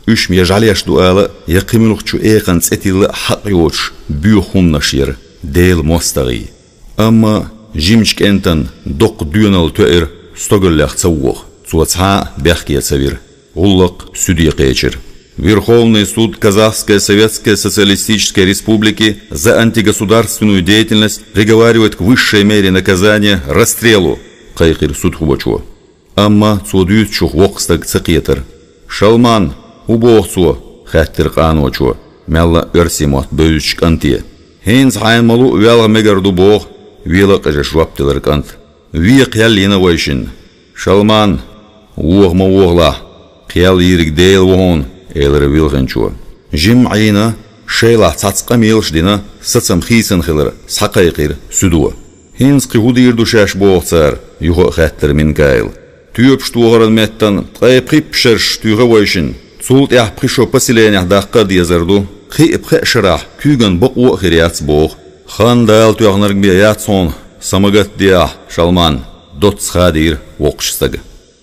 Уьш я жӀаьлеш ду ала а, я кхин муьлххачу экханна цӀе тилла а хьакъ йоцуш боьха хӀуманаш яра, Делан мостагӀий. Амма жимачу кӀентан доккха доьналла тоьира стогаллех ца воха. Цо цхьа а бехке ца вира. ГӀулакх суьде кхечира. Верховный суд Казахской Советской Социалистической Республики за антигосударственную деятельность приговаривает к высшей мере наказания — расстрелу, кхайкхира судхочо. Амма цо дуьйцучух воккха стаг ца кхетара. «Шалман, хӀун боху цо?» — хаьттира къаночо, мелла а оьрсийн мотт бевзачу кӀанте. «ХӀинца хьайна ма-луъу велха мегар ду», — боху, вела а къежаш жоп делира кӀанта. «Вен кхел йина вайшинна». «Шалман, воха ма вохалахь, кхел йийриг Дела ву хьуна», — элира вилхинчо. Жимма Ӏийна, шайлахь цхьацца къамелаш а дина, сацам хийцина хилар схьакхайкхира суьдо. «ХӀинца кхин хӀун дийр ду шаьш боху цара?» — юха а хаьттира Минкаила. «Тоьпаш тохаран меттана ткъе пхи-пхиъ шараш туьйхира вайшинна. Цул тӀаьхьа пхи шо поселенехь даккха а дезар ду. Кхин а пхи-пхиъ шарахь куьйган бакъо а хир яц боху». «Хан Дала тоьхнарг бен яц хьуна, сан ма гатдехьа, Шалман», — доцца хадийра воккхачу стага.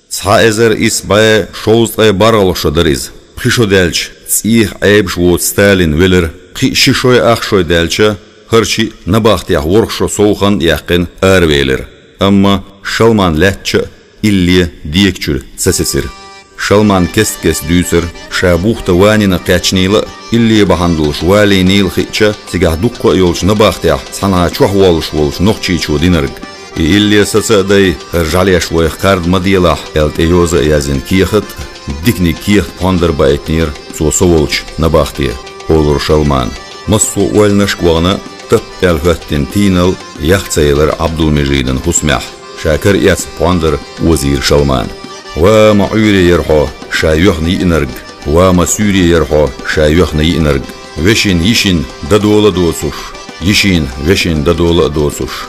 «Цхьа эзар исс бӀе шовзткъе бархӀалгӀа шо дара иза. Пхи шо даьлча, цӀийх Ӏебаш воцу Сталин велира. Кхин а ши шой, ах шой даьлча, хӀара шиъ набахтехь ворхӀ шо сов хан а яьккхина, аравелира. Амма Шалман лаьттача а, илле а декачуьра ца сецира». Шалман кест-кеста дуьйцура, ша бухта ванина кхаьчнийла а, илле бахьана долуш валийнийла а хиъча, цигахь дуккха а йолчу набахтехь цхьанхьа чохь воллуш волчу нохчичо динарг. «И илле саца а дай, хӀара жӀаьлеш вайх карда ма делахь», — аьлла, тӀе йоза а яздина кехат а, диканиг кехат пондар баийтинера цо со волчу набахте, олура Шалмана. Массо а ойланашка вахана, тап-аьлла хӀоьттина тийналла ях ца елира Ӏабдулмежидан хӀусамехь. Ша кара эцна пондар озийра Шалмана. «Ва ма Ӏуьйре яра хьо, ша йоьхна йиънарг! Ва ма суьйре яра хьо, ша йоьхна йиънарг! Вешин йишин дадола а доцуш, йишин вешин дадола а доцуш,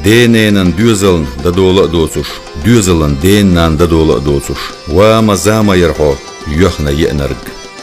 ден-ненан доьзална дадола а доцуш, доьзалан ден-нанна дадола а доцуш! Ва ма зама яра хьо, йоьхна йиънарг!»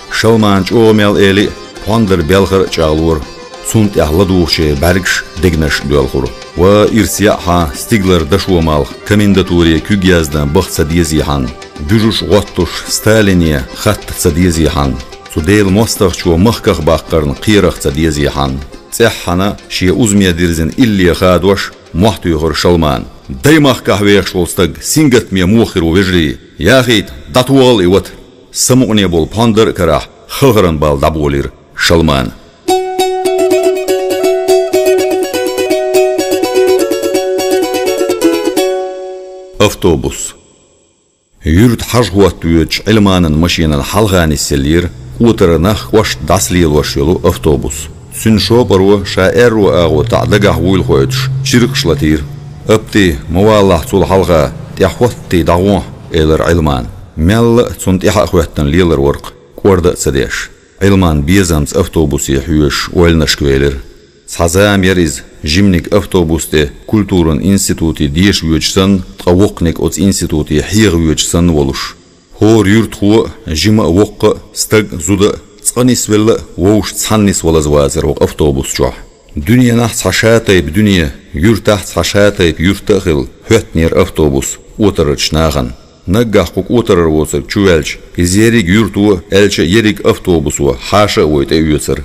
Шалман чӀогӀа мел эли а, пондар белхар а чӀагӀлора. Цунна тӀехь ладугӀучеран бӀаьргаш, дегнаш а доьлхура. «Ва ирс яа хьан, стигалара дашо малх, комендатуре куьг яздан баха ца дезий хьан, буьжуш а гӀоттуш Сталине хатта ца дезий хьан, цу Делан мостагӀчо махках баккхарна кхерах ца дезий хьан?» ЦӀеххьана, шен узаме дирзина илле хадош, мохь туьйхира Шалмана. «Дай махкахь вехаш волу стаг сингаттаме муха хир ву, вежарий? Яхийта, дӀатохал и вата!» Самукъане болу пондар а карахь, халхаран бала дӀаболийра Шалмана. Автобус. Юьрта хьажа хӀотта воьдучу Ӏилманан машенан хьалха нисъеллера кӀотара нах кӀошта дӀасалелош йолу автобус. Цуьнан шопаро ша аьрру агӀо таӀа дагахь вуйла хойтуш, чиркхаш латийра. «Апти, ма валалахь цул хьалха, тӀаьхьахӀоттий дӀагӀо», — элира Ӏилмана. Мелла а цунна тӀаьхьа а хӀоьттина лелар вара-кх, кӀорда а ца деш. Ӏилман безамца автобусе хьоьжуш ойланашка велира. Цхьа зама яра иза, жиманиг автобус тӀе культуран институте деша воьдуш санна, ткъа воккханиг оцу институте хьеха воьдуш санна волуш. ХӀора юьртахо а, жима а, воккха а, стаг а, зуда а, цкъа нисвелла а, вовшашца цхьаьна нисвалаза вацара вокху автобус чохь. Дуьненахь цхьа шатайпа дуьне, юьртахь цхьа шатайпа юьрт а хилла, хӀоьттинера автобус кӀотарарчу нахана. Наггахь кху кӀотарара воцург чуваьлча, иза ерриг юьрто, аьлча а ерриг автобусо хьаша а вой тӀеоьцура.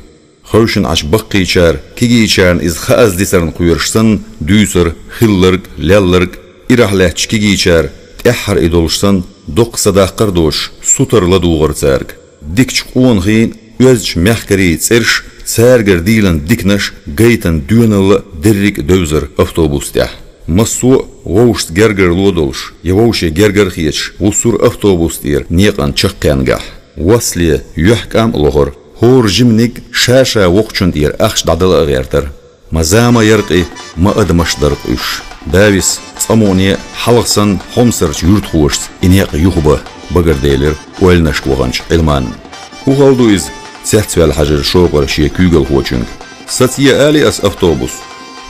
Хевшина Ӏаш баккхийчара, кегийчарна иза хааза дисарна кхоьруш санна, дуьйцура хилларг а, лелларг а. Ирахь лаьттачу кегийчара, тӀаьххьара и долуш санна, доккха садаккхар а доцуш, сутара ладугӀура цаьрга. Дикачу къонахийн, оьздачу мехкарийн цӀераш, цаьргара дийлина диканаш, гайтина доьналла а дерриг а девзара автобус тӀехь. Массо а вовшашца гергарло долуш, я вовше гергара хеташ, вуссура автобус тӀера некъан чаккхенгахь. Васле, юьхькӀам а лохура, хӀора жиманиг ша-ша воккхачун тӀера ахча дӀадала а гӀертара. Ма зама яра-кх и, ма адамаш дара-кх уьш. Давис, цкъа мукъане а хьалха санна хьомсарчу юьртахошца и некъ юхабан, багарделира ойланашка ваханчу Ӏилманна. «ХӀун хала ду иза?» — цецваьлла хьаьжира шопара шен куьйгалхочуьнга. «Саца е али ас автобус?»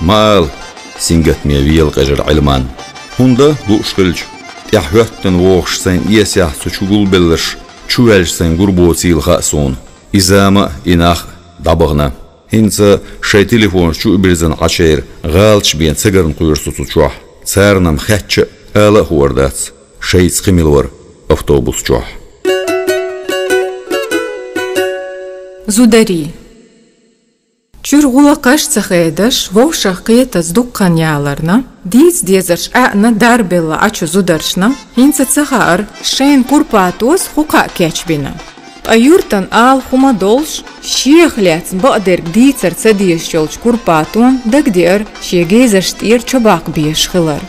«Ма ала», — сингаттаме велакъежира Ӏилман. «ХӀунда, лууш хилча, тӀаьхьахӀоьттина вогӀуш сайн эсехь цу чу гулбелларш чуваьлча сайн гур боцийла хаьа суна. И зама а, и нах а дӀабахана. ХӀинца шайн телефонаш чу а бирзина Ӏачеран гӀалаташ бен ца гарна кхоьру со цу чохь. Царна-м хаьттича а, ала а хуур дац, шайца кхин мила вара автобус чохь». Зударий. Шуьра гӀулакхаш ца хедаш, вовшах кхетаза дукха хан яларна, дийца дезарш Ӏаьна дарбелла Ӏачу зударшна, хӀинца ца хаьара, шоай Курпатос хӀу кхаъ кечбина. Ткъа юьртан ала хӀума долуш, шех лаьцна бакъдерг дийцар ца дезаш йолчу Курпатон дагадеара шен гезарш тӀера чобаккха безаш хилар.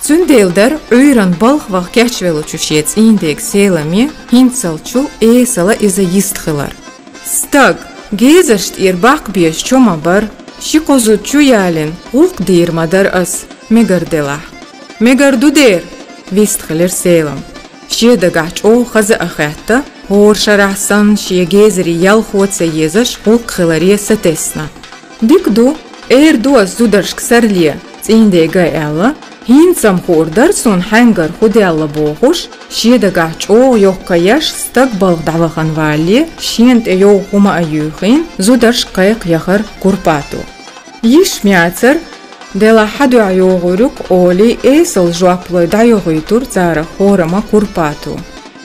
Цундела дара Ӏуьйранна балха ваха кечвеллачу шен цӀийнан дега Селаме хӀинцалчул эсала иза йист хилар. Стаг, гезарш тӀера баккха безаш чо ма бара, ши-кхо зуда чу ялийна, гӀуллакх дийр ма дара ас, мегар делахь. Мегар ду дера, вистхилира Селам. Шен дагахь чӀогӀа хаза а хаьтта, хӀора шарахь санна шен гезарий ялхо ца езаш гӀуллакх хиларе сатесна. Дика ду, эр ду ас зударшка сарле, цӀийнан дега аьлла, хӀинца-м хуур дара суна хьаьнгара хӀу даьлла бохуш, шен дагахь чӀогӀа йоккха еш стаг балха дӀавахана валале, шена тӀе йовха хӀума а юьйхина, зударшка кхайкха яхара Курпато. Йиш ма яцара, делахь хьан дуьхьа йогӀур ю-кх олий, эсала жоп лой дӀайохуьйтура царах хӀорамма Курпато.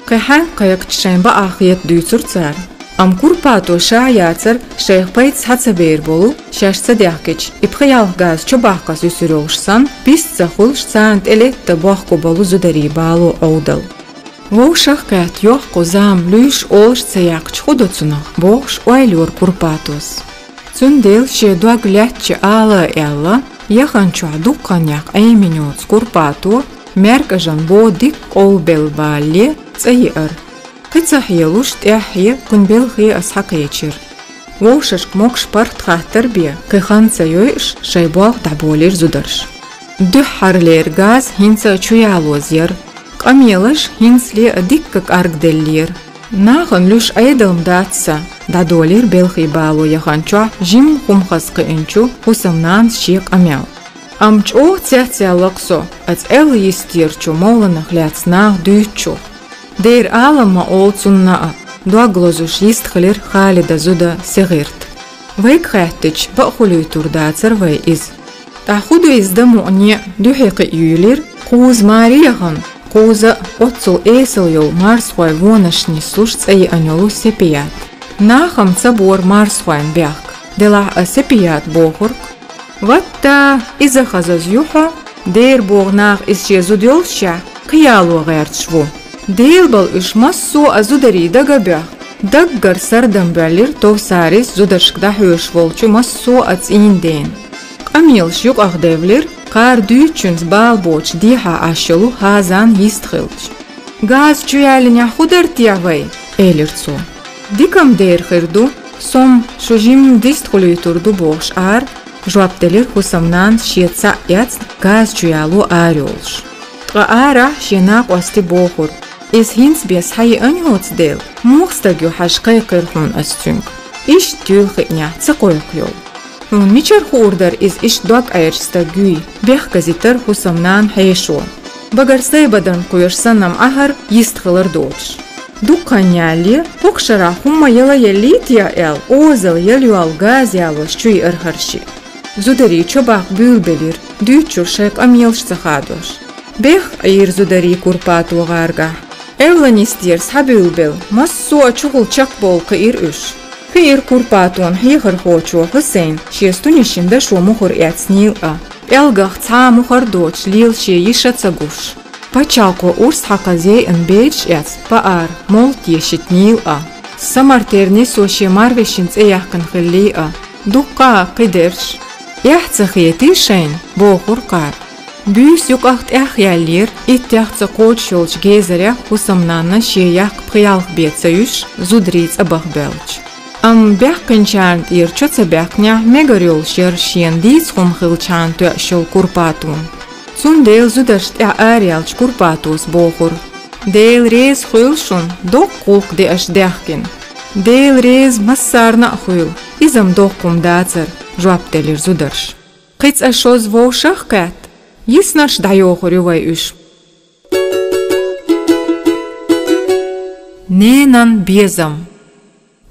Кхин хьаьнга кхайкхича шайн бакъахь хета дуьйцура цара. Амма Курпато ша а яцара, шайх пайда схьа ца бер болу, шаьш ца дехкича, и пхи-ялх газа чобаккха суьсур йолуш санна, пист ца хуьлуш царна тӀе летта бохко болу зударий бало Ӏовдал. Вовшах кхетта йоккха зама луьйш олуш ца яьккхича хӀу до цунах, бохуш ойла йора Курпатос. Цундела шен дог лаьттачу ала а аьлла, яханчохь дукха хан яккха Ӏемина йоцу Курпато, маьркӀажан бо дика къовлабелла балале, цӀа йиара. Кхин ца хьелуш, тӀаьххье, кхуьнан белхе а схьакхечира. Вовшашка могуш паргӀат хаттар бен, кхин хан ца йойуш, шайн болх дӀаболийра зударша. Дуьххьарлера газа хӀинца а чу ялоза яра. Къамелаш хӀинцале а дикка кӀаргделлера. Нахана луьйш Ӏедал-м дац сан, дӀадолийра белхий бало яханчохь жимма хӀума хаза кхиъначу хӀусамнанас шен къамел. Амма чӀогӀа цецъяьлла-кх со, аса аьлла йистерчу мовланах лаьцна наха дуьйцучух. Дера алам ма олу цунна а, дог лозуш йистхилира Халидан зуда Сегъирт. Вайга хаьттича, бакъ хуьлуьйтур дацара вай иза. ТӀаккха хӀу ду иза дан мукъане а, дуьхье кхиъ юьйлира, кхуза маре яхана, кхуза а оццул эсала йолу марсхой вонаш нислуш цӀа йиъна йолу Сепият. Нахам ца бора марсхойн бехк, делахь а Сепият бохург. Ватта, иза хазаза ю хьо, дера боху наха иза шен зуда йоллушехь, кхин яло гӀерташ ву. Дела бала уьш массо а зударий дага а боьхна, даггара сардам боьллира Товсарис зударшка дӀахьоьжуш волчу массо а цӀийнан дена. Къамелаш юкъахдевлира, кхара дуьйцучуьнца бала боцуш дехьа Ӏаш йолу Хазан йист хилча. «Газа чу ялийнехь хӀу дара техьа вай?» — элира цо. «Дика-м дера хир ду, со-м шу жимма дистхуьлуьйтур ду», — бохуш ара, жоп делира хӀусамнанас шен цхьаъ эцна газа чу яло арайолуш. Ткъа арахь шен накъостий бохура: «Иза хӀинца бен схьайиъна йоцу дела, муха стаг ю хьажа кхайкхира хьуна аса цуьнга. Иштта юьйлахиънехь ца кхойкху йолу. Хьуна мичара хуур дара иза иштта дог Ӏерча стаг юй?» — бехказийтира хӀусамнана хьешо. Багара сайбадан кхоьшу санна-м Ӏахьара йистхилар доцуш. Дукха хан ялале, хӀокху шарахь хӀумма яла еллий техьа аьлла, озал яла йолу газа ялош чу йиара хӀара шиъ. Зударий чобаккха буьйлабелира, дуьйцучуьра шайн къамелаш ца хадош. Бехк Ӏийра зударий Курпато гӀаргахь. Эвла нисдера схьабуьйлабелла, массо а чухула чекхбовла кхиира уьш. Хиира Курпатон хьехархочо Хьусейн шен стунишин дашо мухӀар эцнийла а. ПӀелгах цхьа а мухӀар доцуш лела шен йиша ца гуш. Пачхьалкхо урс хьакхаза яйъина бедаш эцна паар молла тешийтинийла а. Самартера несо шен марвешин цӀе яьккхина хиллий а. Дуккха а кхидерш. «Эхь ца хетий шайна?» — бохура кхара. Буьйса юкъах тӀехъяьллера, иттех ца кхочуш йолчу гезарех хӀусамнанна шен яккха пхи-ялх бен ца юьсуш, зударий цӀа баха боьлча. Амма баьккхинчарна тӀера чо ца баьккхинехь, мегар йолуш яра шена дийца хӀума хилчхьана тоьаш йолу Курпатон. Цундела зударшна тӀехь араяьлча Курпатос бохура: «Дела реза хуьлу шуна, доккха гӀуллакх деаш даьхкина». «Дела реза массарна а хуьлу, иза-м доккха хӀума дацара», — жоп делира зударша. Кхин цкъа шозза вовшах а кхетта, йиснарш дӀайохур ю вай уьш. Ненан безам.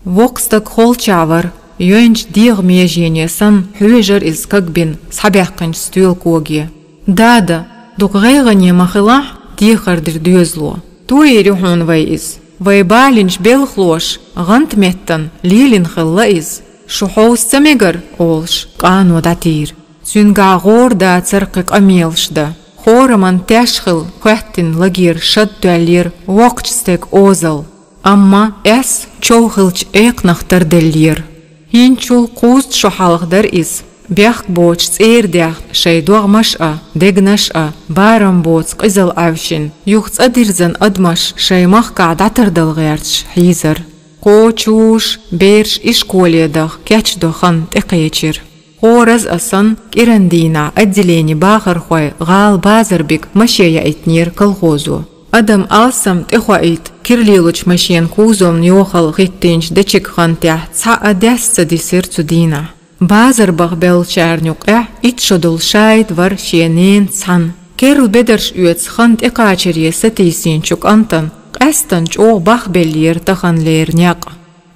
Воккха стаг холчахь вара, йойнчу дегӀан межене санна, хьоьжура иза кагбина схьабаьккхинчу стоьла коге. «Дада, дукха гӀайгӀане ма хилахь», — дехар дира доьзало. «Тойийр ю хьуна вай иза. Вай балийначу белхалоша гӀанта меттана лелийна хилла иза. Шу хьовса ца мегар, олуш, къано дӀатийра. Цуьнгахь гӀора дацара кхин къамелаш дан. Хораман теш хилла, хоьттина лагера шад тоьллера, воккхачу стеган озалла. Амма эс чов хиллачу экханах тарделлера. ХӀинчул кхузткъа шо хьалха дара иза. Бехк боцуш цӀера даьхна шайн догӀмаш а, дегнаш а, барам боцу къизалла Ӏаьвшина, юха цӀа дирзина адамаш шайн махкахь дӀатардала гӀерташ хьийзара. Кхочуш, бераш ишколе даха кечдо хан тӀекхечира. Хораз а санна, кӀиран дийнахь отделени бахархой гӀала базар бига машен яийтинера колхозо. Адам алсам тӀехоуьйту кира лелочу машенан кузовна йохалла хӀиттийначу дечиг-хантехь цхьа а дес ца дисира цу дийнахь. Базар баха беллачарна юкъехь итт шо долу Шаид вара шен ненан цхьаьна. Керла бедарш оьцу хан тӀекхачаре сатийсинчу кӀантана къаьсттина чӀогӀа бахбеллера таханлера некъ.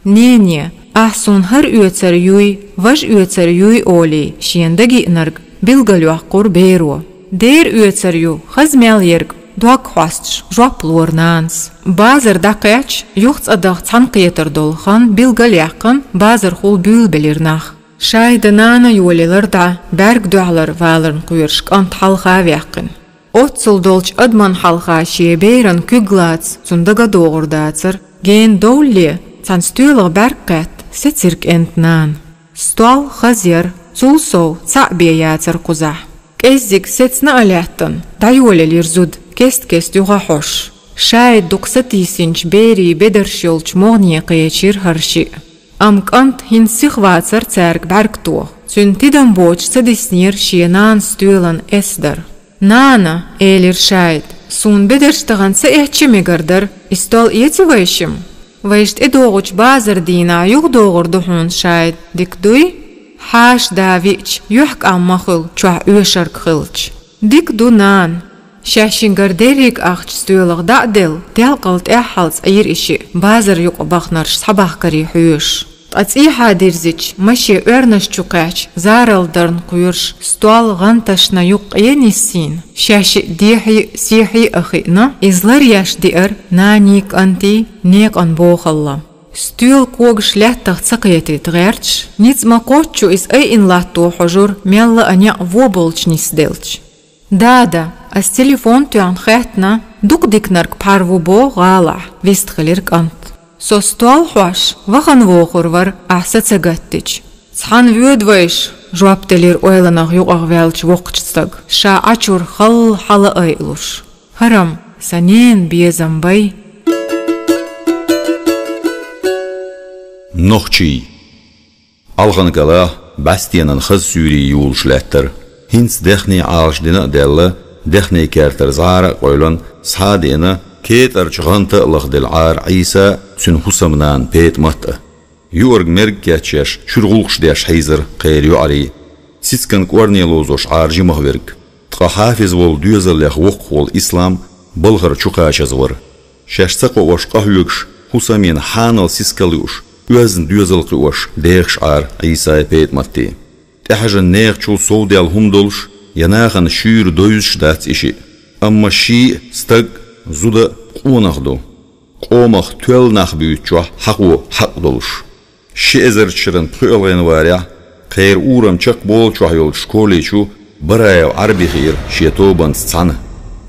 «Нене, ахь суна хӀара оьцар юй, важа оьцар юй», — олий, шена дагиънарг билгалйоккхура беро. «Дера оьцар ю, хаза мел ерг», — дог хьоьстуш жоп лора нанас. Базар дӀакхаьчча, юха цӀа даха цхьаьнакхетар долу хан билгалъяьккхина, базархула буьйлабелира нах. Шаидан нана йолаелира дӀа, бӀаьрг дуьхьалара валарна кхоьруш кӀант хьалха а ваьккхина. Оццул долчу адаман хьалха шен беран куьг лаца цунна дага а догӀур дацара. Гена довлле, цхьана стоьлах бӀаьрг кхетта сецира кӀентан нана. Стол хаза яра, цул сов цхьаъ бен яцара кхузахь. КӀеззиг сецна а лаьттина, дӀайолаелира зуда, кест-кеста юха хьош. Шаид дукха сатийсинчу берийн бедарш йолчу могӀане кхечира хӀара шиъ. Амма кӀант хӀинца сиха вацара цаьрга бӀаьрг тоха. Цуьнан тидам боцуш ца диснера шен нанас стоьлан эсдар. «Нана, — элира Шаид, — суна бедарш тахана ца эцча мегар дара, и стол эций вайшимма?» «Вайша тӀедогӀучу базар дийнахь юхадогӀур ду хьуна, Шаид, дика дуй?» «Хьаша да виъча, юьхькӀам ма хуьлу, чохь оьшург хилча». «Дика ду, нана». Шаьшшингара дерриг ахча стоьлах дӀа а делла, делкъал тӀаьххьалц Ӏийра и шиъ, базар юкъа бахнарш схьабахкаре хьоьжуш. Ткъа цӀехьа дирзича, машен оьрнаш чу кхаьчча, зарал дарна кхоьруш, стол гӀанташна юккъе ниссийна, шаьшшиъ дехьий а, сехьий а хиъна, иза ларъеш деара нанний, кӀантий некъан бохалла. Стоьла когаш лаьттах ца кхетийта гӀерташ, ницкъ ма-кхоччу иза айина латто хьожура, мелла а некъ вон болчу нисделча. «Дада, ас телефон тоьхна хаьттина, дукха диканарг пхьар ву боху гӀалахь», — вистхилира кӀант. «Со стол хьош вахана вохур вара, ахь са ца гаттича». «Цхьаьна воьду вайша», — жоп делира ойланах юкъахваьллачу воккхачу стага, ша Ӏачуьра халла хьала айалуш. «ХӀара-м сан ненан безам бай». Нохчий. Ӏалхан кӀалахь бӀаьстенан хаза суьйре юлуш лаьттара. ХӀинца даьхний Ӏалашдина а даьлла, даьхний кертара зӀара а къевлина, схьа а деана, кетӀарчу гӀанта а лахделла Ӏара Ӏийса а, цуьнан хӀусамнана ПетӀамат а. Юург мерг кечъеш, чуьра гӀуллакхаш деш хьийзара кхеран йоӀарий. Сискан кӀорне ловзош Ӏара жимах верг. Ткъа хьафиз волу доьзаллех воккхах волу Ислам балхара чу кхачаза вара. Шаьш ца кхоош къахьоьгуш, хӀусамийн хьанал сискал юуш, оьзна доьзал кхиош дехаш Ӏара Ӏийсай, ПетӀаматий. ТӀехьажан нехан чул совдаьлла хӀума долуш я нахана шуьйра довзуш дац и шиъ. Амма ший а стаг а, зуда а къонах ду, къомах тоьлла нах буьйцучохь хьакхо хьакъ долуш. Ши эзарчу шеран пхоьалгӀа январехь кхеран урам чекхболчохь йолчу школе чу Бараев Ӏарби хиира шен тобанца цхьаьна.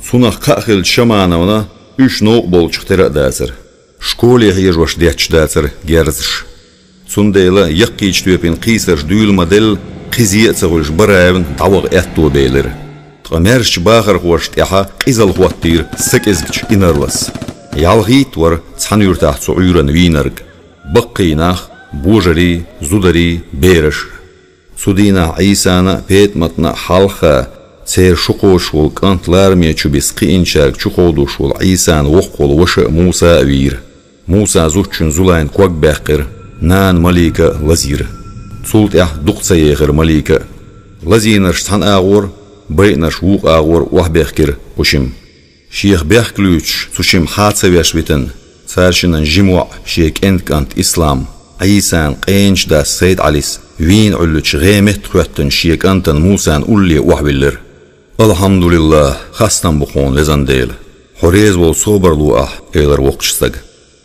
Цунах кхаъ хиллачу Шамановна уьш новкъа болчух тера а дацара. Школе хьежош детташ дацара герзаш. Цундела яккхийчу тоьпан кхийсарш дуьйла ма-делла, кхизе а ца хуьлуш, Бараевна дӀаваха аьтто белира. Ткъа маьршачу бахархошна тӀехь къизалла хӀоттийра сакӀезгачу инарлас. ЯлхӀитта вара цхьана юьртахь цу Ӏуьйранна вийнарг. Баккхий нах, божарий, зударий, бераш. Цу дийнахь Ӏийсана а, ПетӀаматна а хьалха, церан шу кхочуш волу кӀант лараме чу биса кхиъначаьрга чукховдош волу Ӏийсан воккхах волу ваша а, Муса а вийра. Мусан зудчун Зулайн ког баьккхира, нана Малика а лазийра. Цул тӀаьхьа дукха ца ехира Малика а. Лазийнарш цхьана агӀор, байинарш вукху агӀор охьабехкира кху шимма. Шех бехк луьйчуш, цу шимма хьа ца веш витина, цара шиннан жима воӀ, шен кӀентан кӀант Ислам, Ӏийсан къеначу дас Сайд-Ӏалис вийна Ӏуьллучу гӀеметтахӀоьттина шен кӀантана Мусан улле охьавиллира. «АлхьамдулиллахӀ, хастам бу хьуна, везан Дела! Хьо реза волу собар ло ахь», — элира воккхачу стага.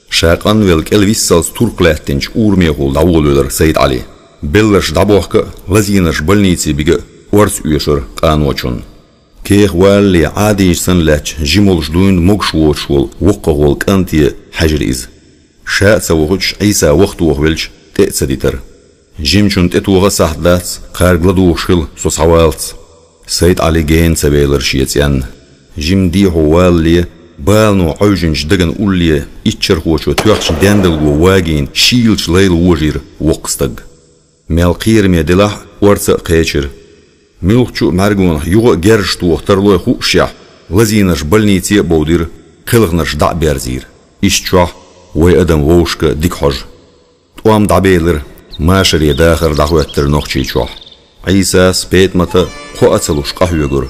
Ша къанвелла кӀел виссалц турка лаьттинчу урамехула дӀаволавелира Сайд-Ӏали. Белларш дӀабохка а, лазийнарш больнице бига а орца оьшура къаночунна. Кехваллале, Ӏадийша санна лаьттача жимолуш дуйна могуш воцуш волу воккхагӀа волу кӀанте хьаьжира иза. Ша а ца вохуьйтуш, Ӏийса вахтохавелча, тӀе а ца дитара. Жимачунна тӀетоха а сахьт дац, кхаьрга ладугӀуш хила, со схьаваллалц. Сайд-Ӏали гена ца велара шен цӀенна. Жима дехьо валлале, балано Ӏовжинчу дагна улле иччархочо тоьхначу дендалго вагийна шийлачу лайла вожийра воккха стаг. Мел кхераме делахь а, орца а кхечира. Муьлххачу а мӀаьргонах юха а герзаш тоха тарлой хуушшехь, лазийнарш больнице а бовдийра, кхелхинарш дӀа а берзийра. Иштта чохь вай адам вовшашка дика хьожу. ТӀом дӀабелира, машаре дахар дӀахӀоьттира Нохчийчохь. Ӏийсас, ПетӀамата кхоа а ца луш къахьоьгура.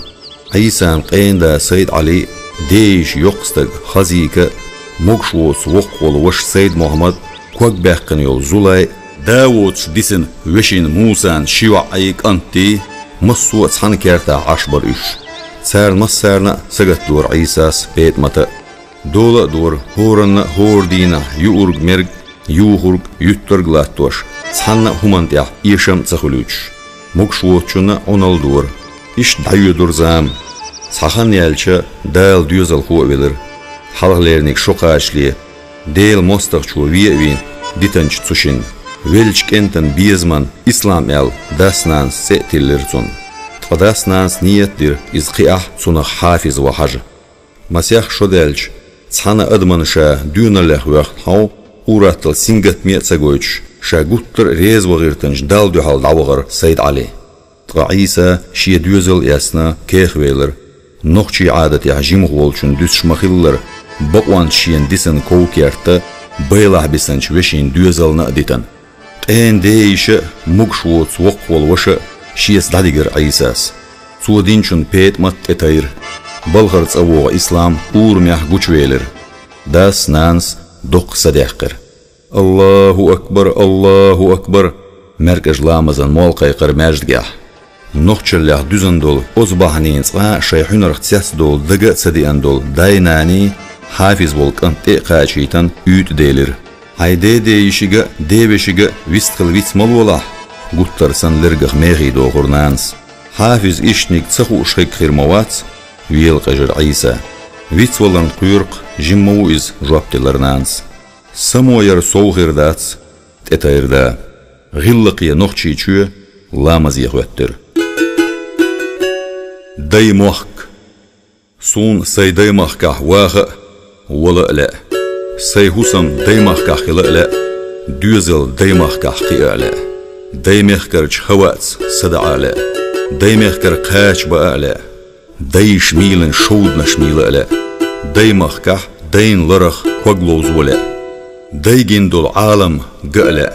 Ӏийсан къена да Сайд-Ӏали, ден йиша йоккха стаг Хазика, могуш воцу воккхах волу ваша Сайд-Мохьмад, ког баьккхина йолу Зулай, да воцуш дисина вешин Мусан ши йоӀ а, кӀант а, массо а цхьана кертахь Ӏаш бара уьш. Царна массарна а сагатдора Ӏийсас, ПетӀамата а. Дола а дора хӀоранна а хӀора дийнахь юург-мерг, юхург, юьттарг латтош, цхьанна а хӀуманна тӀехь эшам а ца хуьлуьйтуш. Могуш воцучунна а Ӏуналла дора. Иштта дӀайоьдура зама. Цхьа хан яьлча, Дала доьзалхо а велира. Хьалхалерниг шо кхачале, Делан мостагӀчо вен а вийна, дитинчу цу шинна. Веллачу кӀентан безаман Ислам аьлла, дас-нанас цӀе а тиллира цунна. Ткъа дас-нанас нийят дира, иза кхиахь цунах хьафиз ван хьажа. Масех шо даьлча, цхьана адамна ша доьналлех воьхна хьо, ур-атталла сингаттаме а ца гойтуш, ша гуттар а реза ван гӀиртинчу Далла дуьхьал дӀавахара Сайд-Ӏали. Ткъа Ӏийса шен доьзал а эцна, кехвелира. Нохчийн Ӏадатехь жимах волчунна дуьсуш ма-хиллара, бакъонца шена дисина ков-керт а, байлахь бисинчу вешин доьзална а дитина. Къена ден йиша а, могуш воцу воккхах волу ваша а шеца дӀадигира Ӏийсас. Цо динчунна ПетӀамат а тӀетайра. Балхара цӀа вогӀу Ислам урамехь гучувелира. Дас-нанас доккха са даьккхира. «Аллаху акбар, Аллаху акбар!» — маьркӀажа ламазан молла кхайкхира маьждигехь. Нохчаллех дуьзна долу оцу бахьанийн цкъа а шайн хьуьнарх цецдовла дага а ца деана долу дай-наний, хьафиз волу кӀант тӀе а кхачийтина, уьйтӀа делира. «Хьайн ден ден йишига а, ден вешига а вистхила виц ма лолахь», — гуттар санна лергах мехий дохура нанас. «Хьафиз ишттаниг ца хууш хиг хир ма вац», — велакъежира Ӏийса. «Виц валарна кхоьру-кх, жима ма ву иза», — жоп делира нанас. «Само яра сов хир дац», — тӀетайра да. ГӀиллакхе Нохчийчоь ламазе хӀоьттира. Даймохк. Суна сайн даймахкахь ваха а, вала а лаьа. Сайн хӀусам даймахкахь хила а лаьа, доьзал даймахкахь кхиа а лаьа. Даймехкарчу хӀаваъца садаӀа а лаьа. Даймехкара кхача баа а лаьа. Дайша мийлан шовданаш мийла а лаьа. Даймахкахь дайн ларах ког ловзо а лаьа. Дай гина долу Ӏалам га а лаьа.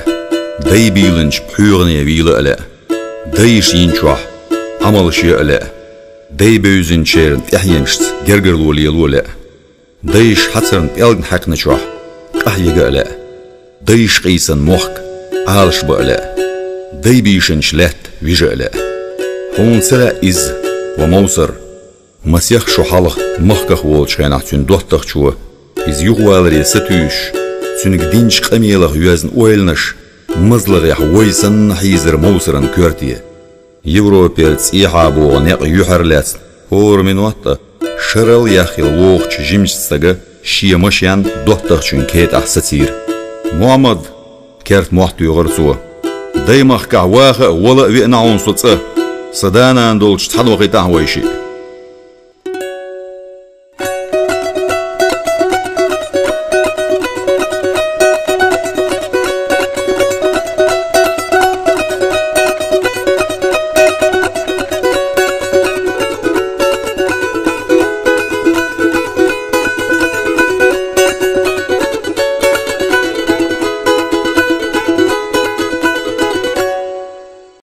Дай бийланчу пхьоьгӀане вийла а лаьа. Дайша йинчохь Ӏамалш яа а лаьа. Дай бевзинчеран тӀаьхьенашца гергарло лело а лаьа. Дайша хьацарна пӀелгна хьаькхначохь къахьега а лаьа. Дайша къийсан мохк Ӏалашба а лаьа. Дай бийшинчу лаьтта вижа а лаьа. Хьуна ца лаьа иза, ва Мовсар? Масех шо хьалха махках волчу хенахь цуьнан доттагӀчо, иза юхаваларе сатуьйсуш, цуьнга динчу къамелах йоьзна ойланаш мазлагӀехь вой санна хьийзара Мовсаран коьрте. Европера цӀехьа богӀу некъ юьхьар лаьцна, хӀора минот а шарал яхъяла вогӀучу жимачу стага шен машен доттагӀчуьнан кетӀахь сацийра. «Мохьмад, — керта мотт йоьхура цо, — даймахкахь ваха а, вала а веана хьуна со цӀа. Сан да-нана долчу цхьаьна вахийтахьа вай шиъ».